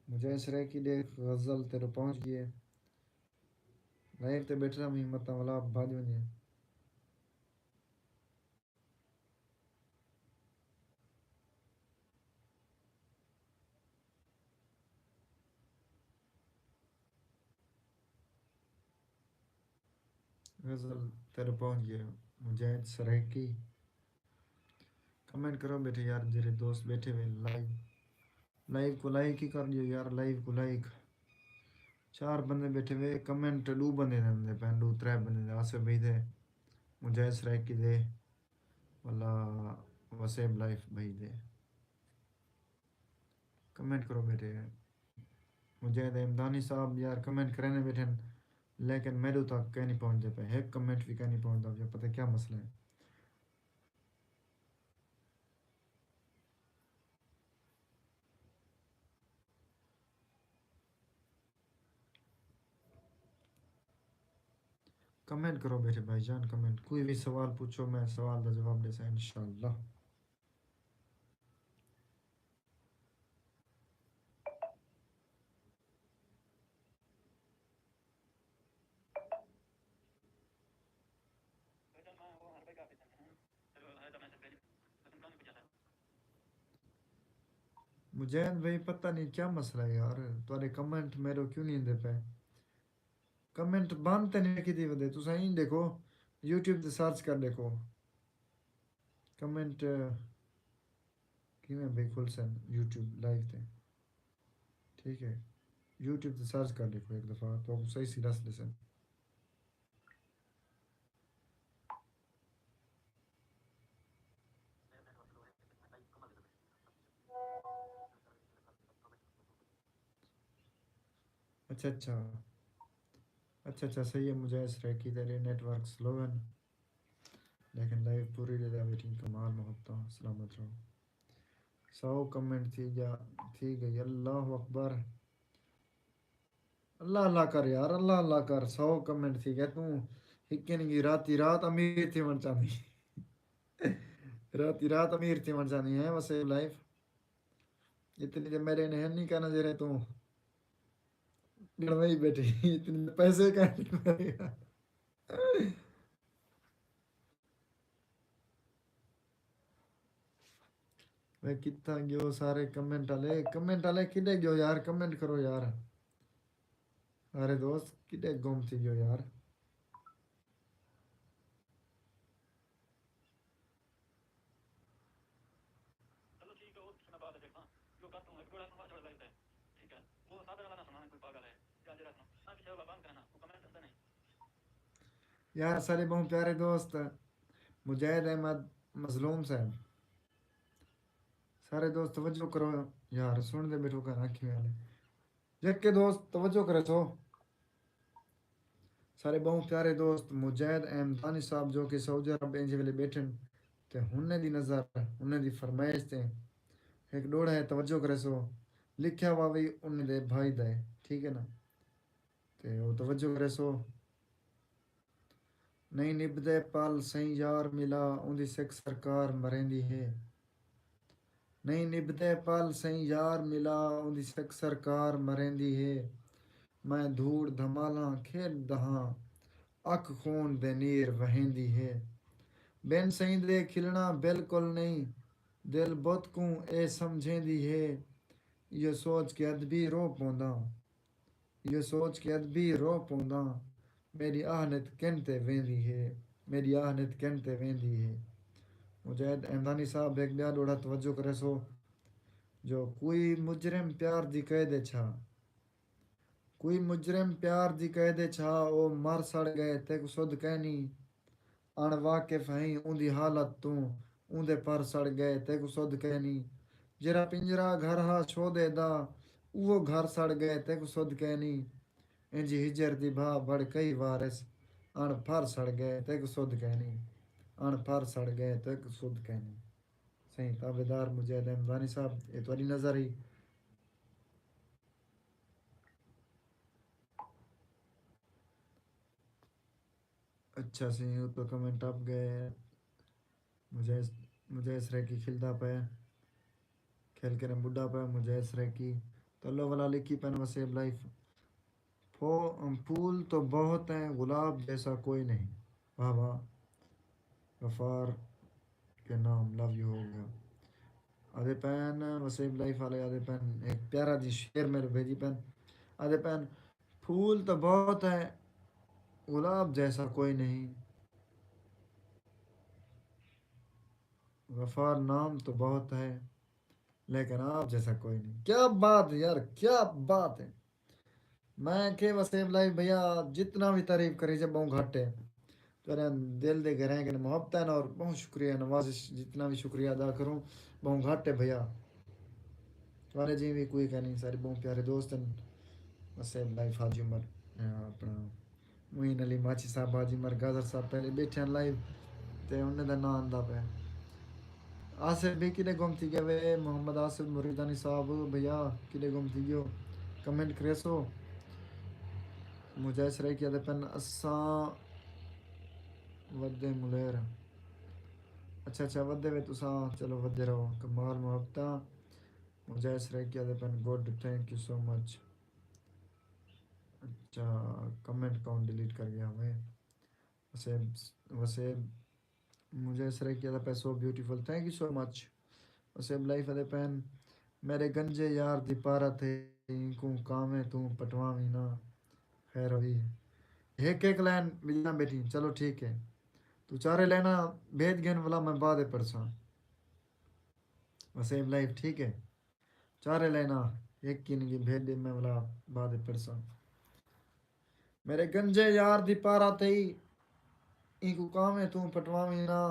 مجاہد سرائیکی، ݙیکھ غزل تیݙو پہنچ ڳئی ہے۔ لائیو تے ٻیٹھے رہویں، متاں ولا بھڄ ونڄے۔ غزل تیݙو پہنچ ڳئی، مجاہد سرائیکی۔ کمنٹ کرو ٻیٹھے یار، جیڑھے دوست ٻیٹھے ہوئے لائیو، لائیو کوں لائک ہی کر ݙیو یار، لائیو کوں لائک۔ چار بندے ٻیٹھے ہوئے، کمنٹ ݙو بندے دے آندے پئن، ݙو ترے بندے دے، آصف بھائی دے، مجاہد سرائیکی دے، ولا وسیب لائف بھائی دے۔ کمنٹ کرو ٻیٹھے۔ مجاہد امدانی صاحب یار کمنٹ کریندے ٻیٹھن، لیکن میݙو تک کائنی پہنچدے پئے، ہک کمنٹ وی کائنی پہنچدا پیا، پتہ کیا مسئلہ ہے۔ کمنٹ کرو ٻیٹھے بھائی جان، کمنٹ۔ کوئی وی سوال پچھو، میں سوال دا جواب ݙیساں انشاءاللہ۔ مجاہد بھائی، پتہ نہیں کیا مسئلہ ہے یار، تہاݙے کمنٹ میݙو کیوں نہیں ایندے پئے؟ کمنٹ بند تے نہیں کیتی ودے، تساں ایں ݙیکھو، یوٹیوب تے سرچ کر ݙیکھو۔ کمنٹ کیویں بھئی کھلسن یوٹیوب لائیو تے، ٹھیک ہے، یوٹیوب تے سرچ کر ݙیکھو ہک دفعہ، تہاکوں صحیح صحیح ݙس ݙیسن۔ اچھا اچھا، اچھا اچھا، صحیح ہے مجاہد سرائیکی، تیݙے نیٹ ورک سلو ہن، لیکن لائیو پوری ݙیہدا ٻیٹھیں، کمال محبتاں، سلامت رہو۔ سو کمنٹ تھی ڳیا، تھی ڳئی، اللہ اکبر۔ اللہ اللہ کر یار، اللہ اللہ کر، سو کمنٹ تھی ڳئے، توں ہکے نی ڳی راتی رات امیر تھیوݨ چاہندی۔ راتی رات امیر تھیوݨ چاہندی ہیں وسیب لائف۔ اتنی تے میݙے نے ہن نہیں کہنا جیڑھے توں ڳݨوائی ٻیٹھی، اتنی تے پیسے کائنی میݙے۔ وے کتھاں ڳیو سارے کمنٹ آلے؟ کمنٹ آلے کݙے ڳیو یار؟ کمنٹ کرو یار۔ سارے دوست کݙے گم تھی ڳیو یار؟ یار سارے ٻہوں پیارے دوست مجاہد احمد مظلوم صاحب، سارے دوست توجہ کرو، یار سن دے بیٹھو کر آنکھیں والے۔ جیکے دوست توجہ کرے سو، سارے بہوں پیارے دوست مجاہد احمدانی صاحب جو کہ سعودی عرب اینجے ویلے بیٹھن، تے ہنے دی نظر، ہنے دی فرمائش تے ایک ڈوڑا ہے، توجہ کرے سو۔ لکھیا ہوا وی انہیں دے بھائی دا ہے، ٹھیک ہے نا؟ تے او توجہ کرے سو۔ نئیں نبھدے پل سئیں یار ملا، اوندی سک سرکار مریندی ہے۔ نئیں نبھدے پل سئیں یار ملا، اوندی سک سرکار مریندی ہے۔ میں دھوڑ دھمالاں کھیݙدا ہاں، اکھ خون دے نیر وہیندی ہے۔ بن سئیں دے کھلݨا بالکل نئیں، دل بت کوں اے سمجھیندی ہے۔ ایہو سوچ کے ادبی رو پونداں۔ ایہو سوچ کے ادبی رو پونداں، میݙی آہ نت کن تے ویندی ہے، میݙی آہ نت کن تے ویندی ہے۔ مجاہد احمدانی صاحب ہک ٻیا ݙوہڑا توجہ کریسو جو کوئی مجرم پیار دی قید اچ ہا، کوئی مجرم پیار دی قید اچ ہا، او مر سڑ ڳئے، تیکوں سدھ کائنی۔ اݨ واقف ہئیں اوندی حالت توں، اوندے پر سڑ ڳئے تیکوں سدھ کائنی۔ جیرھا پنجرہ گھر ہا شودے دا، اوہو گھر سڑ ڳئے تیکوں سدھ کائنی۔ اینجھی ہجر دی بھا بڑ کئی وارث، اݨ پھر سڑ ڳئے تیکوں سدھ کائنی۔ اݨ پھر سڑ ڳئے تیکوں سدھ کائنی۔ سئیں تابعدار مجاہد احمدانی صاحب، اے تہاݙی نظر ہئی۔ اچھا سئیں، اتوں کمنٹ ٹپ ڳئے۔ مجاہد، مجاہد سرائیکی کھلدا پئے، کھل کے نے ٻڈھا پئے مجاہد سرائیکی۔ تو اللہ والا لکھی پن وسیب لائف۔ پھو-، پھول تو بہت ہیں، گلاب جیسا کوئی نہیں۔ واہ واہ۔ غفار کے نام لو یو ہو گیا۔ آدھے پین وسیب لائف والے آدھے پین ایک پیارا جی شعر میرے بھیجی پین۔ آدھے پین پھول تو بہت ہے، گلاب جیسا کوئی نہیں۔ غفار نام تو بہت ہے، لیکن آپ جیسا کوئی نہیں۔ کیا بات ہے یار، کیا بات ہے۔ میں کہ وسیم لائف بھیا جتنا بھی تعریف کری سے بہوں گھٹ ہے۔ تیرے دل دے گھریں کنے محبت ہے اور بہوں شکریہ نوازش، جتنا بھی شکریہ ادا کروں بہوں گھٹ ہے بھیا۔ تیرے جی بھی کوئی کہنی، سارے بہوں پیارے دوست ہیں۔ وسیم لائف حاجی عمر، اپنا معین علی ماچھی صاحب، حاجی عمر گاجر صاحب پہلے بیٹھے ہیں لائیو تے انہیں دا نام آندا پئے۔ آصف بھی کݙے گم تھی ڳئے وے؟ محمد آصف مریدانی صاحب بھیا کݙے گم تھی ڳیو؟ کمنٹ کریسو۔ مجاہد سرائیکی آدھے پن اساں ودے ملیر۔ اچھا اچھا، ودے وے تساں، چلو ودے رہو۔ کمال محبتاں۔ مجاہد سرائیکی آدھے پن گڈ، تھینک یو سو مچ۔ اچھا، کمنٹ کون ڈیلیٹ کر گیا ہوئے؟ وسیب، وسیب، مجاہد سرائیکی آدھا پئے so beautiful, think you so مچ۔ وسیب لائف آدھے پن میݙے گنجے یار دی پارا تھئی، اینکوں کانویں توں پٹواویں نا۔ خیر ہوئی۔ ہک ہک لائن وچ نہ بیٹھی، چلو ٹھیک ہے۔ توں چارے لائناں بھیج گھن ولا، میں بعد پڑھساں۔ وسیب لائف ٹھیک ہے۔ چارے لائناں ہک کن گی بھیج ݙے، میں ولا بعد پڑھساں۔ میݙے گنجے یار دی پارا تھئی، اینکوں کانویں توں پٹواویں نا۔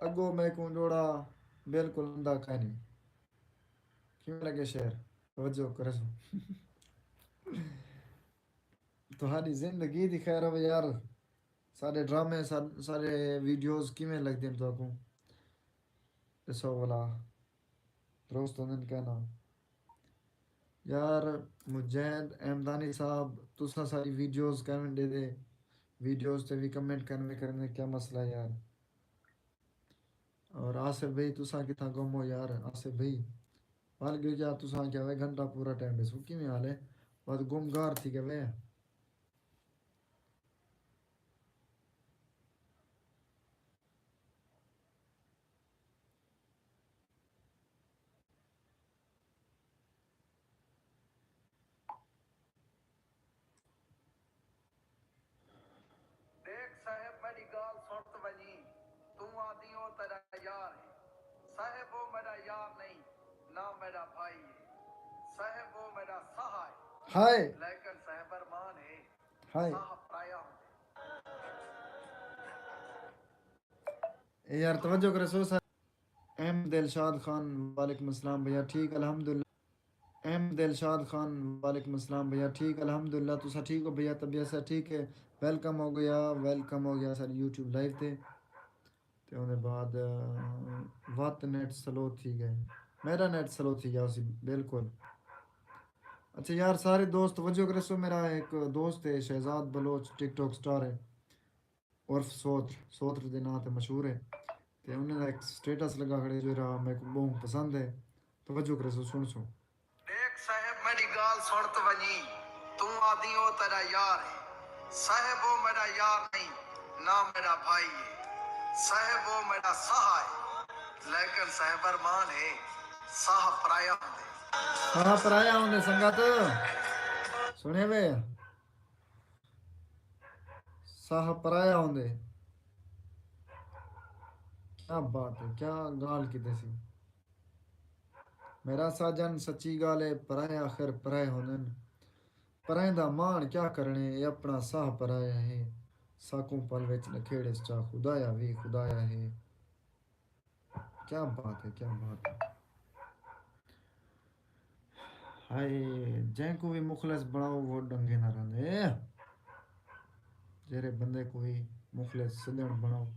اڳوں میکوں ݙوڑا بالکل آندا کائنی۔ کیویں لڳے شعر؟ توجہ کریسو۔ تہاݙی زندگی دی خیر ہووے یار۔ ساݙے ڈرامے، سا-، ساݙے ویڈیوز کیویں لڳدے ہن تہاکوں؟ ݙسو ولا۔ درست ہوندن کہ نہ؟ یار مجاہد احمدانی صاحب، تساں ساݙی ویڈیوز کیویں ݙیہدے؟ ویڈیوز تے وی کمنٹ کیویں کریندے، کیا مسئلہ ہے یار؟ اور آصف بھائی، تساں کتھاں گم ہو یار؟ آصف بھائی، ول ڳیو یار، تساں آکھیا ہوئے گھنٹہ پورا ٹائم ݙیسوں، کیویں حال ہے؟ بس گم گار تھی ڳئے۔ ݙیکھ صاحب، میݙی ڳالھ سݨ تے ونڄیں، توں آہدیں او تیݙا یار ہے۔ صاحب، او میݙا یار نئیں، نہ میݙا بھائی ہے۔ صاحب، او میݙا ساہ ہے۔ ہائے۔ لیکن صاحب ارمان ہے، ہائے۔ ساہ پرایا ہوندے۔ اے یار، توجہ کریسو سا-، ایم دلشاد خان، وعلیکم السلام بھیا، ٹھیک الحمدللہ۔ ایم دلشاد خان، وعلیکم السلام بھیا، ٹھیک الحمدللہ، تساں ٹھیک ہو بھیا؟ طبیعت سا ٹھیک ہے؟ ویلکم ہو گیا، ویلکم ہو گیا ساݙی یوٹیوب لائیو تے۔ تے اوندے بعد، آ، وت نیٹ سلو تھی ڳئے۔ میݙا نیٹ سلو تھی ڳیا سی بالکل۔ اچھا یار، سارے دوست توجہ کریسو، میرا ایک دوست ہے شہزاد بلوچ، ٹک ٹاک سٹار ہے، عرف سوتر، سوتر دے ناں تے مشہور ہے۔ تے انہاں دا ایک سٹیٹس لڳا کھڑے جو میرا، میکوں ٻہوں پسند ہے۔ توجہ کریسو، سݨسو۔ ݙیکھ صاحب، میݙی ڳالھ سُݨ تے ونڄی، توں آہدیں او تیݙا یار ہے۔ صاحب، او میݙا یار نئیں، نہ میݙا بھائی ہے۔ صاحب، او میݙا ساہ ہے، لیکن صاحب ارمان ہے، ساہ پرایا ہوندے۔ ساہ پرایا ہوندے، سنگت۔ سُݨے وے؟ ساہ پرایا ہوندے۔ کیا بات ہے، کیا ڳالھ کیتی سی۔ میرا ساجن، سچی ڳالھ ہے، پرائے آخر پرائے ہوندن۔ پرائیں دا ماݨ کیا کرݨے، اے اپݨا ساہ پرایا ہے۔ ساکوں پل وچ نکھیڑس چا خدایا وی خدایا ہے۔ کیا بات ہے، کیا بات ہے۔ ہائے، جیں کوں وی مخلص بݨاؤ، وہ ݙنگیندا رہندے۔ جیڑھے بندے کوں وی مخلص سڄݨ بݨاؤ،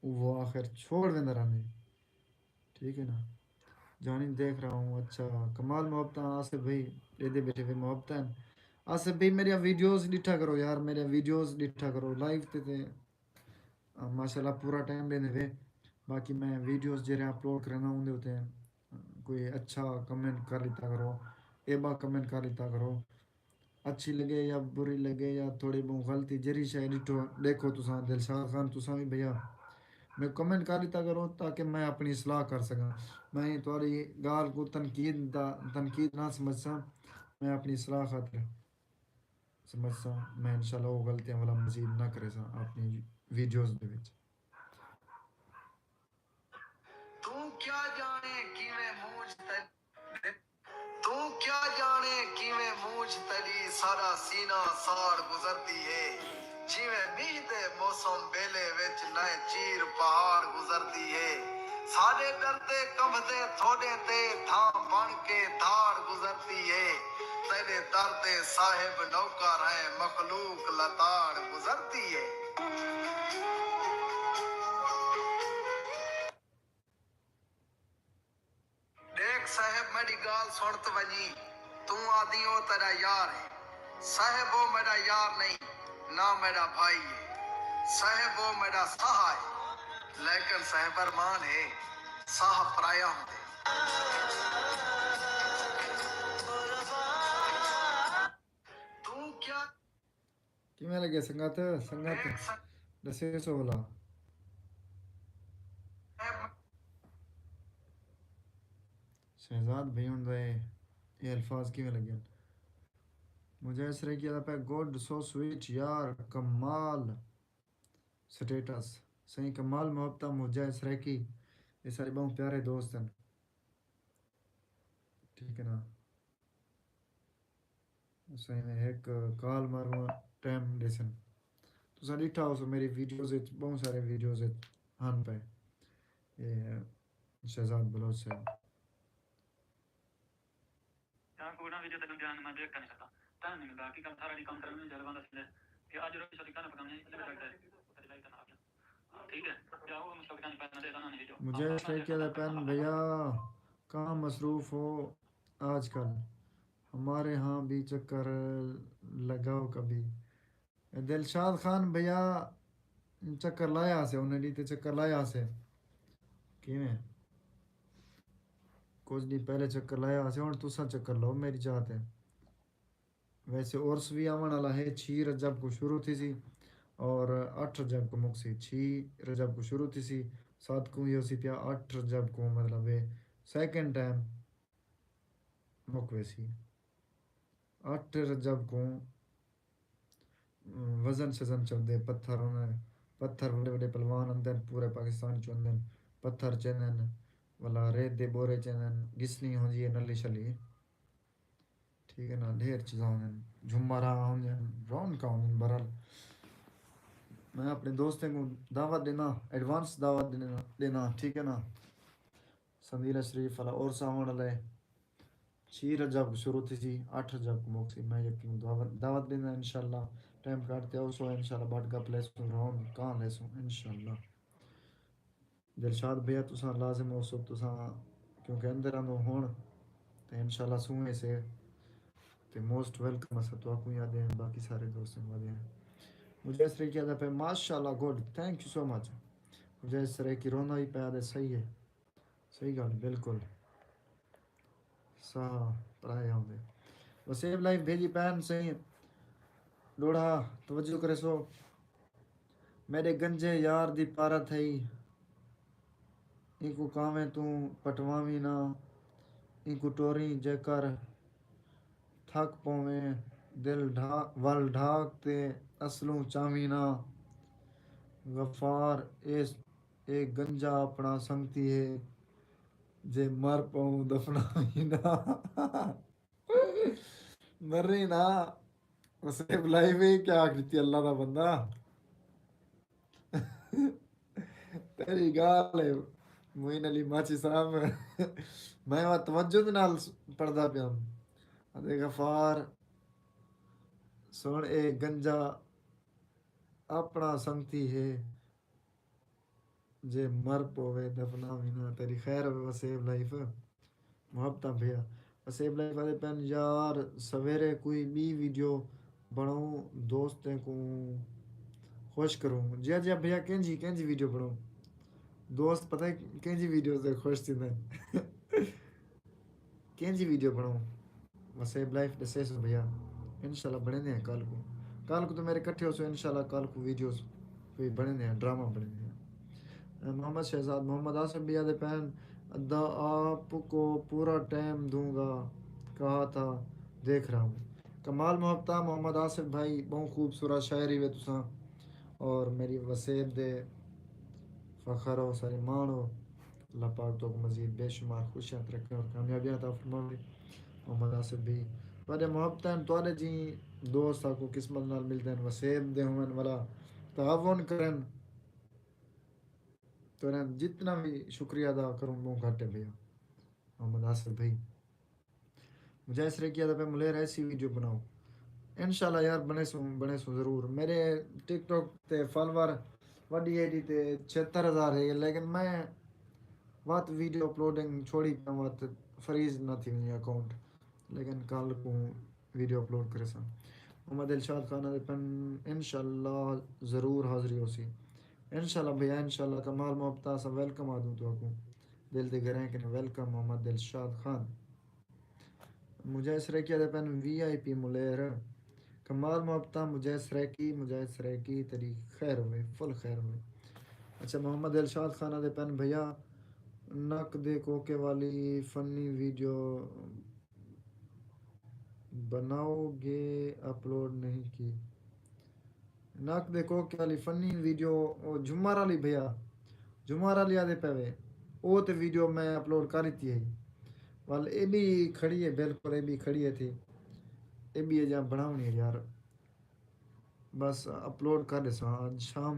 وہ آخر چھوڑ ویندا رہندے۔ ٹھیک ہے نا؟ جانی دیکھ رہا ہوں، اچھا، کمال محبتاں، آصف بھائی، ݙیہدے ٻیٹھے وے محبتاں۔ آصف بھائی، میریاں ویڈیوز ݙٹھا کرو یار، میریاں ویڈیوز ݙٹھا کرو، لائیو تے، تے، آ، ماشاءاللہ پورا ٹائم ݙیندے وے۔ باقی میں ویڈیوز جیڑھے اپلوڈ کریندا اوندے اتے کوئی اچھا کمنٹ کر ݙتا کرو، ایبا کمنٹ کر ݙتا کرو۔ اچھی لڳے یا بری لڳے یا تھوڑی ٻہوں غلطی، جیڑھی شے ݙٹھو، ݙیکھو تساں، دلشاد خان، تساں وی بھیا میکوں کمنٹ کر ݙتا کرو تاکہ میں اپݨی اصلاح کر سڳاں۔ میں تہاݙی ڳالھ کوں تنقید دا، تنقید نہ سمجھساں، میں اپݨی اصلاح خاطر سمجھساں۔ میں انشاءاللہ او غلطیاں ولا مزید نہ کریساں اپݨی ویڈیوز دے وچ۔ توں کیا ڄاݨیں کیویں مونجھ تیݙی، توں کیا ڄاݨیں کیویں مونجھ تیݙی ساݙا سینہ ساڑ گزردی ہے۔ جیویں مینہ دے موسم بیلے وچ نئیں چیر پہاڑ گزردی ہے۔ ساݙے ݙردے کنبھدے تھوݙے تے دھاں بݨ کے دھاڑ گزردی ہے۔ تیݙے در تے صاحب نوکر ہیں، مخلوق لتاڑ گزردی ہے۔ ݙیکھ صاحب، میݙی ڳالھ سُݨ تے ونڄیں، توں آہدیں او تیݙا یار ہے۔ صاحب، او میݙا یار نئیں، نہ میݙا بھائی ہے۔ صاحب، او میݙا ساہ ہے، لیکن صاحب ارمان ہے، ساہ پرایا ہوندے۔ توں کیا کیویں لڳے سنگت؟ سنگت ݙسیسو بھلا۔ شہزاد بھائی ہݨ دے اے الفاظ کیویں لڳن؟ مجاہد سرائیکی آہدا پئے، گڈ، سو سویٹ یار، کمال سٹیٹس، سئیں کمال محبتاں، مجاہد سرائیکی، اے سارے ٻہوں پیارے دوست ہن۔ ٹھیک ہے نا؟ سئیں نے ہک کال ماروں، ٹائم ݙیسن۔ تساں ݙٹھا ہوسو میری ویڈیوز وچ، ٻہوں سارے ویڈیوز وچ ہن پئے۔ اے شہزاد بلوچ صاحب۔ تاں کوڑا ویڈیو تک جان میں دیکھ کر نہیں سکتا۔ ٹائم نہیں ملتا، حقیقت سارا ڈی کام کرنے میں جلوہ دا سندے کہ اج روٹی شوٹی کھانا پکانے ہیں، لگتا ہے۔ ٹھیک ہے، کیا وہ مشکل کھانے پہ نہ دے، نہ ویڈیو۔ مجھے اس طرح کیا تھا پہن بھیا، کہاں مصروف ہو آج کل؟ ہمارے ہاں بھی چکر لگاؤ کبھی۔ دلشاد خان بھیا چکر لایا ہاسے، انہیں ݙینہہ تے چکر لایا ہاسے۔ کیویں؟ کجھ ݙینہہ پہلے چکر لایا ہاسے، ہݨ تساں چکر لاؤ میری جاہ تے۔ ویسے عرس وی آوݨ والا ہے، چھی رجب کوں شروع تھیسی اور اٹھ رجب کوں مکسی۔ چھی رجب کوں شروع تھیسی، ست کوں وی ہوسی پیا، اٹھ رجب کوں مطلب ہے سیکنڈ ٹائم مک ویسی۔ اٹھ رجب کوں وزن شزن چودے، پتھر انہیں، پتھر وݙے وݙے پلوان آندن، پورے پاکستان چوں آندن، پتھر چیندن، ولا ریت دے ٻورے چیندن، گسنی ہوندی ہے نلی شلی۔ ٹھیک ہے نا، ڈھیر چیزاں ہوندن، جھمر ہوندن، رونقاں ہوندن۔ بہرحال میں اپݨے دوستیں کوں دعوت ݙینا، ایڈوانس دعوت ݙینا، ݙینا، ٹھیک ہے نا۔ سندیلہ شریف والا عرس آوݨ والا ہے۔ چھی رجب کوں شروع تھیسی، اٹھ رجب کوں مکسی۔ میں یقین دعوت دعوت ݙیندا، انشاءاللہ ٹائم کڈھ تے آؤسو، انشاءاللہ ٻڈھ گپ لیسوں، رون کاں لیسوں انشاءاللہ۔ دلشاد بھیا تساں لازم ہوسو، تساں کیونکہ اندر آندو ہن تے انشاءاللہ سوئیں سے تے موسٹ ویلکم اساں تہاکوں ہی آدھے ہیں، باقی سارے دوستیں کوں آدھے ہیں۔ مجاہد سرائیکی آدھا پئے ماشاءاللہ گڈ، تھینک یو سو مچ۔ مجاہد سرائیکی روندا ہی پئے آدھے صحیح ہے، صحیح گال بالکل۔ ساہ پرائے آندے۔ وسیب لائف بھیجی پین سئیں ݙوڑھا توجہ کریسو۔ میݙے گنجے یار دی پارا تھئی، اینکوں کاویں توں پٹواویں نہ، اینکوں ٹوریں جیکر تھک پوویں دل ڈھا ول ڈھاک تے اصلوں چاویں نہ۔ غفار اے اے گنجا اپݨا سنگتی ہے، جے مر پاؤں دفناویں نہ۔ مریں نہ۔ وسیب لائیو ہے، کیا آکھ ݙتی اللہ دا بندہ۔ تیری ڳالھ ہے معین علی ماچھی صاحب۔ میں وا توجہ دے نال پڑھدا پیاں۔ ادے غفار سݨ اے گنجا اپݨا سنگتی ہے، جے مر پووے دفناویں نہ۔ تیری خیر ہووے وسیب لائف۔ محبتاں بھیا۔ وسیب لائف آدھے پن یار سویرے کوئی ٻی ویڈیو بݨاؤں دوستیں کوں خوش کروں۔ جیا جیا بھیا کینجھی کینجھی ویڈیو بݨاؤں؟ دوست پتہ ہے کینجھی ویڈیو تے خوش تھیندن۔ کینجھی ویڈیو بݨاؤں؟ وسیب لائف ݙسیسو بھیا، انشاءاللہ بݨیندے ہیں کل کوں۔ کل کوں تو میرے کٹھے ہوسو، انشاءاللہ کل کوں ویڈیوز کوئی بݨیندے ہیں، ڈرامہ بݨیندے ہیں۔ محمد شہزاد، محمد آصف بھیا دے پین دا آپ کو پورا ٹائم دوں گا کہا تھا، دیکھ رہا ہوں۔ کمال محبتہ محمد آصف بھائی، بہوں خوبصورت شاعری وے تساں، اور میری وسیب دے فخر ہو، سارے ماݨ ہو۔ اللہ پاک تہاکوں مزید بے شمار خوشیاں، ترقیاں اور کامیابیاں عطا فرماوے۔ محمد آصف بھئی، تہاݙے محبتاں ہن، تہاݙے جیں دوست ساکوں قسمت نال ملدن، وسیب دے ہوون ولا تعاون کرن، تہاݙا جتنا وی شکریہ ادا کروں، ٻہوں گھٹ ہے بھیا۔ محمد آصف بھئی۔ مجاہد سرائیکی آدھا پئے ملیر ایسی ویڈیو بݨاؤ۔ انشاءاللہ یار بݨیسوں، بݨیسوں ضرور۔ میݙے ٹک ٹاک تے فالوور وݙی ایݙی تے چھہتر ہزار ہے، لیکن میں وت ویڈیو اپلوڈنگ چھوڑی پیاں، وت فریز نہ تھی ونڄے اکاؤنٹ، لیکن کل کوں ویڈیو اپلوڈ کریساں۔ محمد ارشاد خان آدھے پن انشاءاللہ ضرور حاضری ہوسی۔ انشاءاللہ بھیا، انشاءاللہ۔ کمال محبتہ، اساں ویلکم آدھوں تہاکوں۔ دل دے گھریں کنے ویلکم محمد ارشاد خان۔ مجاہد سرائیکی آدھے پن وی آئی پی ملیر۔ کمال محبتاں مجاہد سرائیکی، مجاہد سرائیکی تیݙی خیر ہووے، فل خیر ہووے۔ اچھا، محمد ارشاد خان آدھے پن بھیا نک دے کوکے والی فنی ویڈیو بݨاؤ گے اپلوڈ نہیں کی۔ نک دے کوکے والی فنی ویڈیو، او جھمر والی بھیا، جھمر والی آدھے پئے وے، او تے ویڈیو میں اپلوڈ کر ݙتی ہے۔ ول اے ٻی کھڑی ہے، بالکل اے ٻی کھڑی ہے تھی۔ اے ٻی اڄاں بݨاوݨی ہے یار۔ بس اپلوڈ کر ݙیساں اڄ شام۔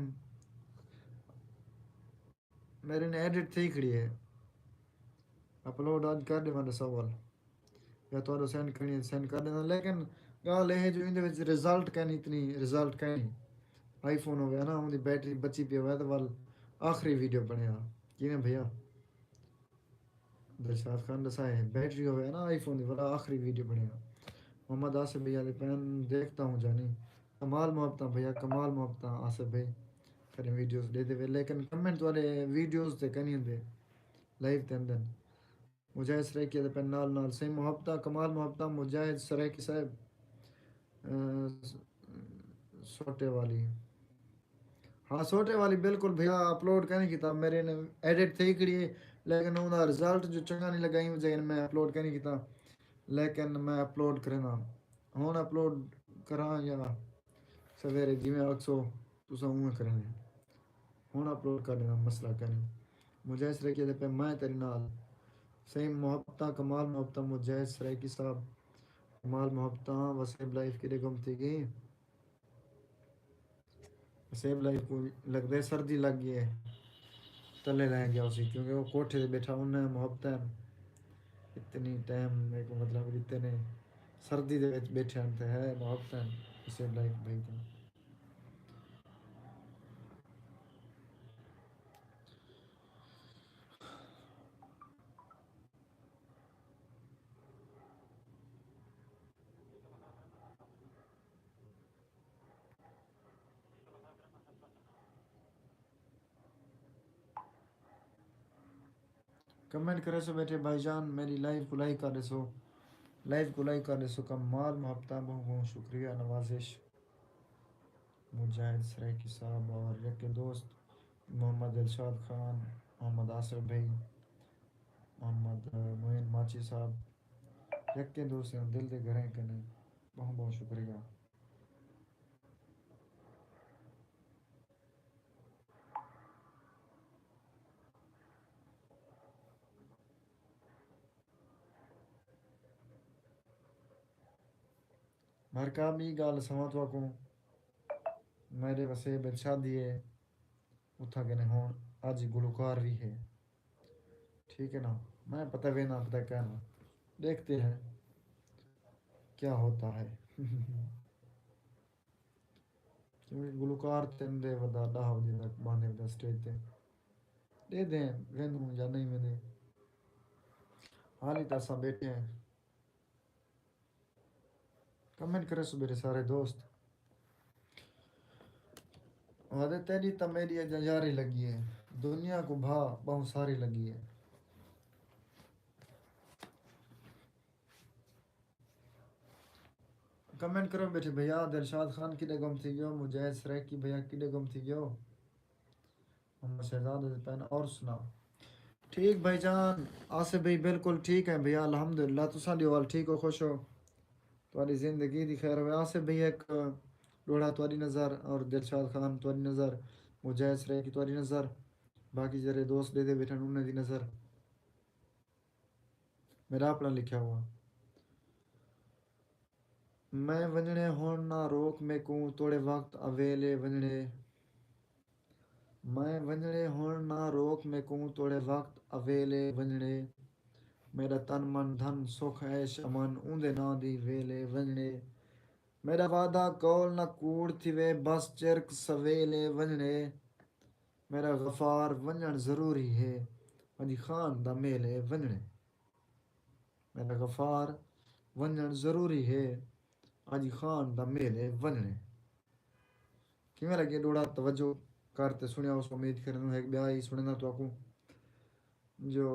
میݙے نے ایڈٹ تھئی کھڑی ہے۔ اپلوڈ اڄ کر ݙیواں ݙساؤ ول۔ یا تہاݙو سینڈ کرݨی ہے، سینڈ کر ݙیندا۔ لیکن ڳالھ اے ہے جو ایندے وچ رزلٹ کائنی، اتنی رزلٹ کائنی۔ آئی فون ہووے نا، اوندی بیٹری بچی پئی ہووے تاں ول آخری ویڈیو بݨے ہا۔ کیویں بھیا؟ دلشاد خان ݙسائے ہے، بیٹری ہووے نا آئی فون دی، ول آخری ویڈیو بݨے ہا۔ محمد آصف بھیا دے پین دیکھتا ہوں جانی۔ کمال محبتاں بھیا، کمال محبتاں آصف بھائی۔ تیݙے ویڈیوز ݙیہدے وے، لیکن کمنٹ تہاݙے ویڈیوز تے کائنی ہوندے، لائیو تے ہوندن۔ مجاہد سرائیکی دے پن نال نال سئیں محبتاں، کمال محبتاں مجاہد سرائیکی صاحب۔ اے، سوٹے والی۔ ہاں، سوٹے والی بالکل بھیا اپلوڈ کائنی کیتا، میݙے نے ایڈٹ تھئی کھڑی ہے، لیکن اوندا رزلٹ جو چنڳا نہیں لڳا، ایں وجہ میں اپلوڈ کائنی کیتا، لیکن میں اپلوڈ کرینداں۔ ہݨ اپلوڈ کراں یا سویرے، جیویں آکھسو تساں اونویں کریندے۔ ہݨ اپلوڈ کر ݙینداں، مسئلہ کائنی۔ مجاہد سرائیکی دے پئے میں تیݙے نال۔ سئیں محبتاں، کمال محبتاں مجاہد سرائیکی صاحب۔ کمال محبتاں، وسیب لائف کݙے گم تھی ڳئی؟ وسیب لائف کوں لڳدے سردی لڳ ڳئی ہے۔ تلے رہ گیا اسی، کیونکہ وہ کوٹھے تے بیٹھا، انہیں محبتاں اتنی ٹائم میرے کو مطلب اتنے سردی دے وچ بیٹھے ہن تے ہے محبتاں اسے لائک بھائی تو۔ کمنٹ کرے سو بیٹھے بھائی جان، میری لائیو کو لائک کر دے سو، لائیو کو لائک کر دے سو۔ کمال محبتاں، بہت بہت شکریہ، نوازش مجاہد سرائیکی صاحب اور یکے دوست محمد ارشاد خان، محمد آصف بھائی، محمد معین ماچی صاحب، یکے دوست دل دے گھریں کنے بہت بہت شکریہ۔ مرکا ٻی ڳالھ سواں تہاکوں، میݙے وسیب اچ شادی ہے، اتھاں کنے ہݨ اڄ گلوکار وی ہے۔ ٹھیک ہے نا، میں پتہ وینا پتہ کرنا، دیکھتے ہیں کیا ہوتا ہے۔ کیونکہ گلوکار تن دے ودا ݙاہ وجے تک باندھے ودا سٹیج تے ݙے دیں ویندوں یا نہیں ویندے۔ حالی تاں اساں بیٹھے ہیں۔ کمنٹ کرے سو میرے سارے دوست۔ وعدے تیری تاں میری اجاں یاری لگی ہے، دنیا کو بھا بہوں ساری لگی ہے۔ کمنٹ کرو بیٹھے بھیا، دلشاد خان کݙے گم تھی ڳیو، مجاہد سرائیکی بھیا کݙے گم تھی ڳیو، محمد شہزاد دے پین اور سنا۔ ٹھیک بھائی جان، آصف بھائی بالکل ٹھیک ہے بھیا، الحمدللہ۔ تساں ݙیو حال ٹھیک ہو، خوش ہو، تہاݙی زندگی دی خیر ہوئے۔ آصف بھائی ایک ݙوہڑا تہاݙی نظر اور دلشاد خان تہاݙی نظر، مجاہد سرائیکی تہاݙی نظر، باقی جیڑھے دوست ݙیہدے بیٹھن انہاں دی نظر۔ میرا اپنا لکھیا ہوا۔ میں ونڄݨے ہݨ نہ روک میکوں، توڑے وقت اویلے ونڄݨے۔ میں ونڄݨے ہݨ نہ روک میکوں، توڑے وقت اویلے ونڄݨے۔ میݙا تن من دھن سکھ عیش امن، اوندے ناں دی ویلے ونڄݨے۔ میݙا وعدہ قول نہ کوڑ تھیوے، بس چرک سویلے ونڄݨے۔ میݙا غفار ونڄݨ ضروری ہے، اڄ خان دا میل ہے ونڄݨے۔ میݙا غفار ونڄݨ ضروری ہے، اڄ خان دا میل ہے ونڄݨے۔ کیویں لڳے ݙوہڑا؟ توجہ کر تے سݨیا ہوسو، امید کریندوں۔ ہک ٻیا ہی سݨیناں تہاکوں جو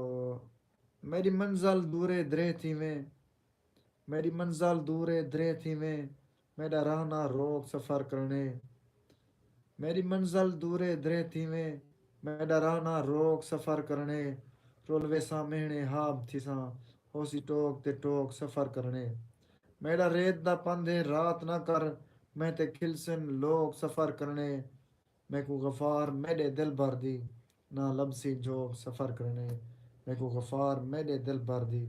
میݙی منزل دورے درے تھیویں، میݙی منزل دور ہے درے تھیویں، میݙا راہ نہ روک سفر کرݨے۔ میݙی منزل دور ہے درے تھیویں، میݙا راہ نہ روک سفر کرݨے۔ رل ویساں مہݨے ہاب تھیساں، ہوسی ٹوک تے ٹوک سفر کرݨے۔ میݙا ریت دا پندھ ہے رات نہ کر، میں تے کھلسن لوک سفر کرݨے۔ میکوں غفار میݙے دلبر دی نہ لبھسی جھوک سفر کرݨے۔ میکوں غفار میݙے دلبر دی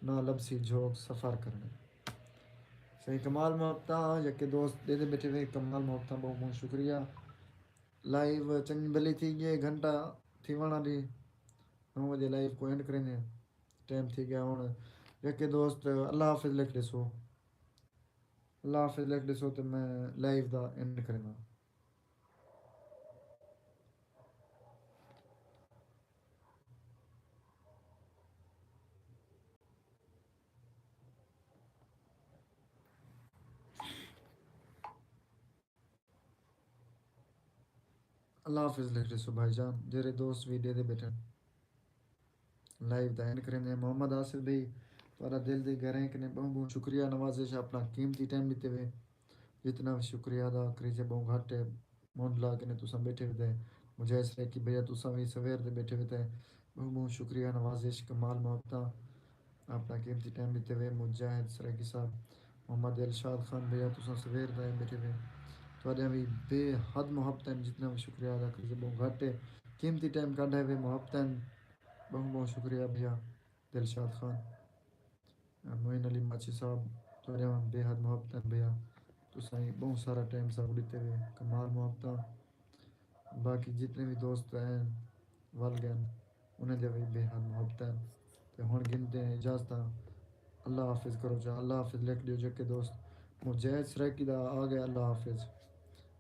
نہ لبھسی جھوک سفر کرݨے۔ سئیں کمال محبتاں، یکے دوست ݙیہدے بیٹھے وے، کمال محبتاں، ٻہوں ٻہوں شکریہ۔ لائیو چنڳی بھلی تھی ڳئی، گھنٹہ تھیوݨ آلی، نو وڄے لائیو کوں اینڈ کریندے ہیں۔ ٹائم تھی ڳیا ہݨ۔ یکے دوست اللہ حافظ لکھ ݙیسو، اللہ حافظ لکھ ݙیسو تے میں لائیو دا اینڈ کرینداں۔ اللہ حافظ لکھ ݙیسو بھائی جان، جیڑھے دوست وی ݙیہدے بیٹھن۔ لائیو دا اینڈ کریندے ہیں۔ محمد آصف بھائی، تہاݙا دل دی گہرائیں کنے ٻہوں ٻہوں شکریہ، نوازش اپݨا قیمتی ٹائم ݙتے وے، جتنا وی شکریہ ادا کریجے ٻہوں گھٹ ہے۔ منڈھ لا کنے تساں ٻیٹھے ودے، مجاہد سرائیکی بھیا تساں وی سویر دے ٻیٹھے ودے، ٻہوں ٻہوں شکریہ، نوازش، کمال محبتاں۔ اپݨا قیمتی ٹائم ݙتے وے مجاہد سرائیکی صاحب۔ محمد ارشاد خان بھیا، تساں سویر دا ٻیٹھے وے، تہاݙیاں وی بے حد محبتاں، جتنا وی شکریہ ادا کریجے ٻہوں گھٹ ہے۔ قیمتی ٹائم کڈھے وے، محبتاں، ٻہوں ٻہوں شکریہ بھیا دلشاد خان۔ معین علی ماچھی صاحب، تہاݙیاں بے حد محبتاں بھیا، تساں وی ٻہوں سارا ٹائم ساکوں ݙتے وے، کمال محبتاں۔ باقی جتنے وی دوست ہیں، ول ڳئن، انہیں دے وی بے حد محبت ہن۔ تے ہݨ گھندے ہیں اجازتاں۔ اللہ حافظ کرو چا، اللہ حافظ لکھ ݙیو جیکے دوست۔ مجاہد سرائیکی دا آ ڳئے، اللہ حافظ۔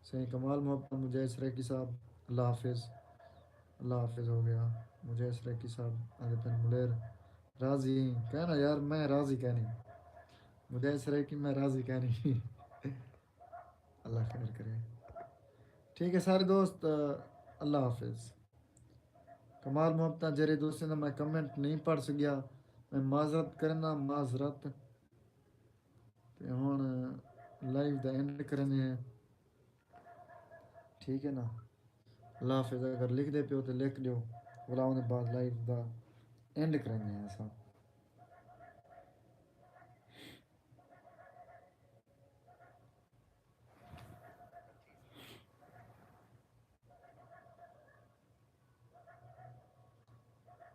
سئیں کمال محبت مجاہد سرائیکی صاحب، اللہ حافظ۔ اللہ حافظ ہو ڳیا۔ مجاہد سرائیکی صاحب آندے پن ملیر راضی ہیں۔ کہنا یار میں راضی کہنی۔ مجاہد سرائیکی میں راضی کہنی۔ اللہ خیر کرے۔ ٹھیک ہے سارے دوست، اللہ حافظ۔ کمال محبتاں جیرھے دوستیں دا میں کمنٹ نہیں پڑھ سڳیا، میں معذرت کرنا، معذرت۔ تے ہݨ لائیو دا اینڈ کریندے ہیں، ٹھیک ہے نا؟ اللہ حافظ۔ اگر لکھدے پیو تے لکھ ݙیو، ولا اوندے بعد لائیو دا اینڈ کریندے ہیں اساں۔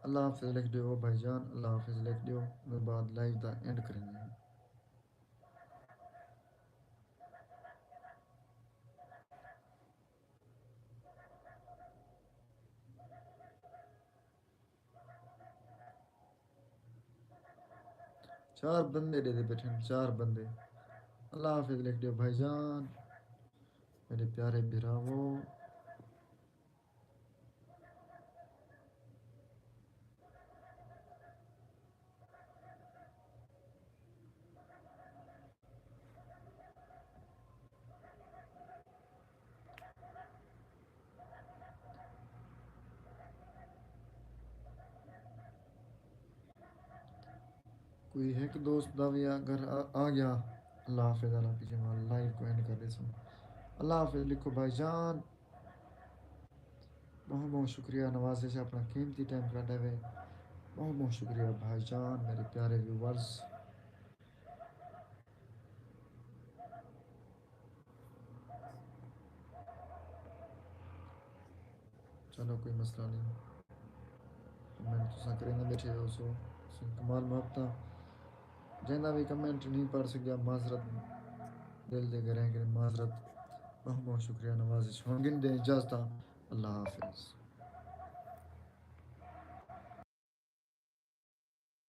اللہ حافظ لکھ ݙیو بھائی جان، اللہ حافظ لکھ ݙیو، میں بعد لائیو دا اینڈ کریندے ہیں۔ چار بندے ݙیہدے ٻیٹھن، چار بندے۔ اللہ حافظ لکھ ݙیو بھائی جان، میݙے پیارے بھراوو۔ کوئی ہک دوست دا وی اگر آ، آ ڳیا، اللہ حافظ والا پیچھے مال لائیو کو اینڈ کر ݙیسوں۔ اللہ حافظ لکھو بھائی جان۔ بہت بہت شکریہ نوازش اپݨا قیمتی ٹائم کڈھے وے۔ بہت بہت شکریہ بھائی جان، میرے پیارے ویورز۔ چلو کوئی مسئلہ نہیں، کمنٹ تساں کریندے ٻیٹھے ہو سو۔ سو کمال محبتاں، جیندا وی کمنٹ نہیں پڑھ سڳیا، معذرت، دل دے گھریں کریں معذرت۔ بہت بہت شکریہ نوازش۔ ہݨ گھندے ہیں اجازتاں، اللہ حافظ۔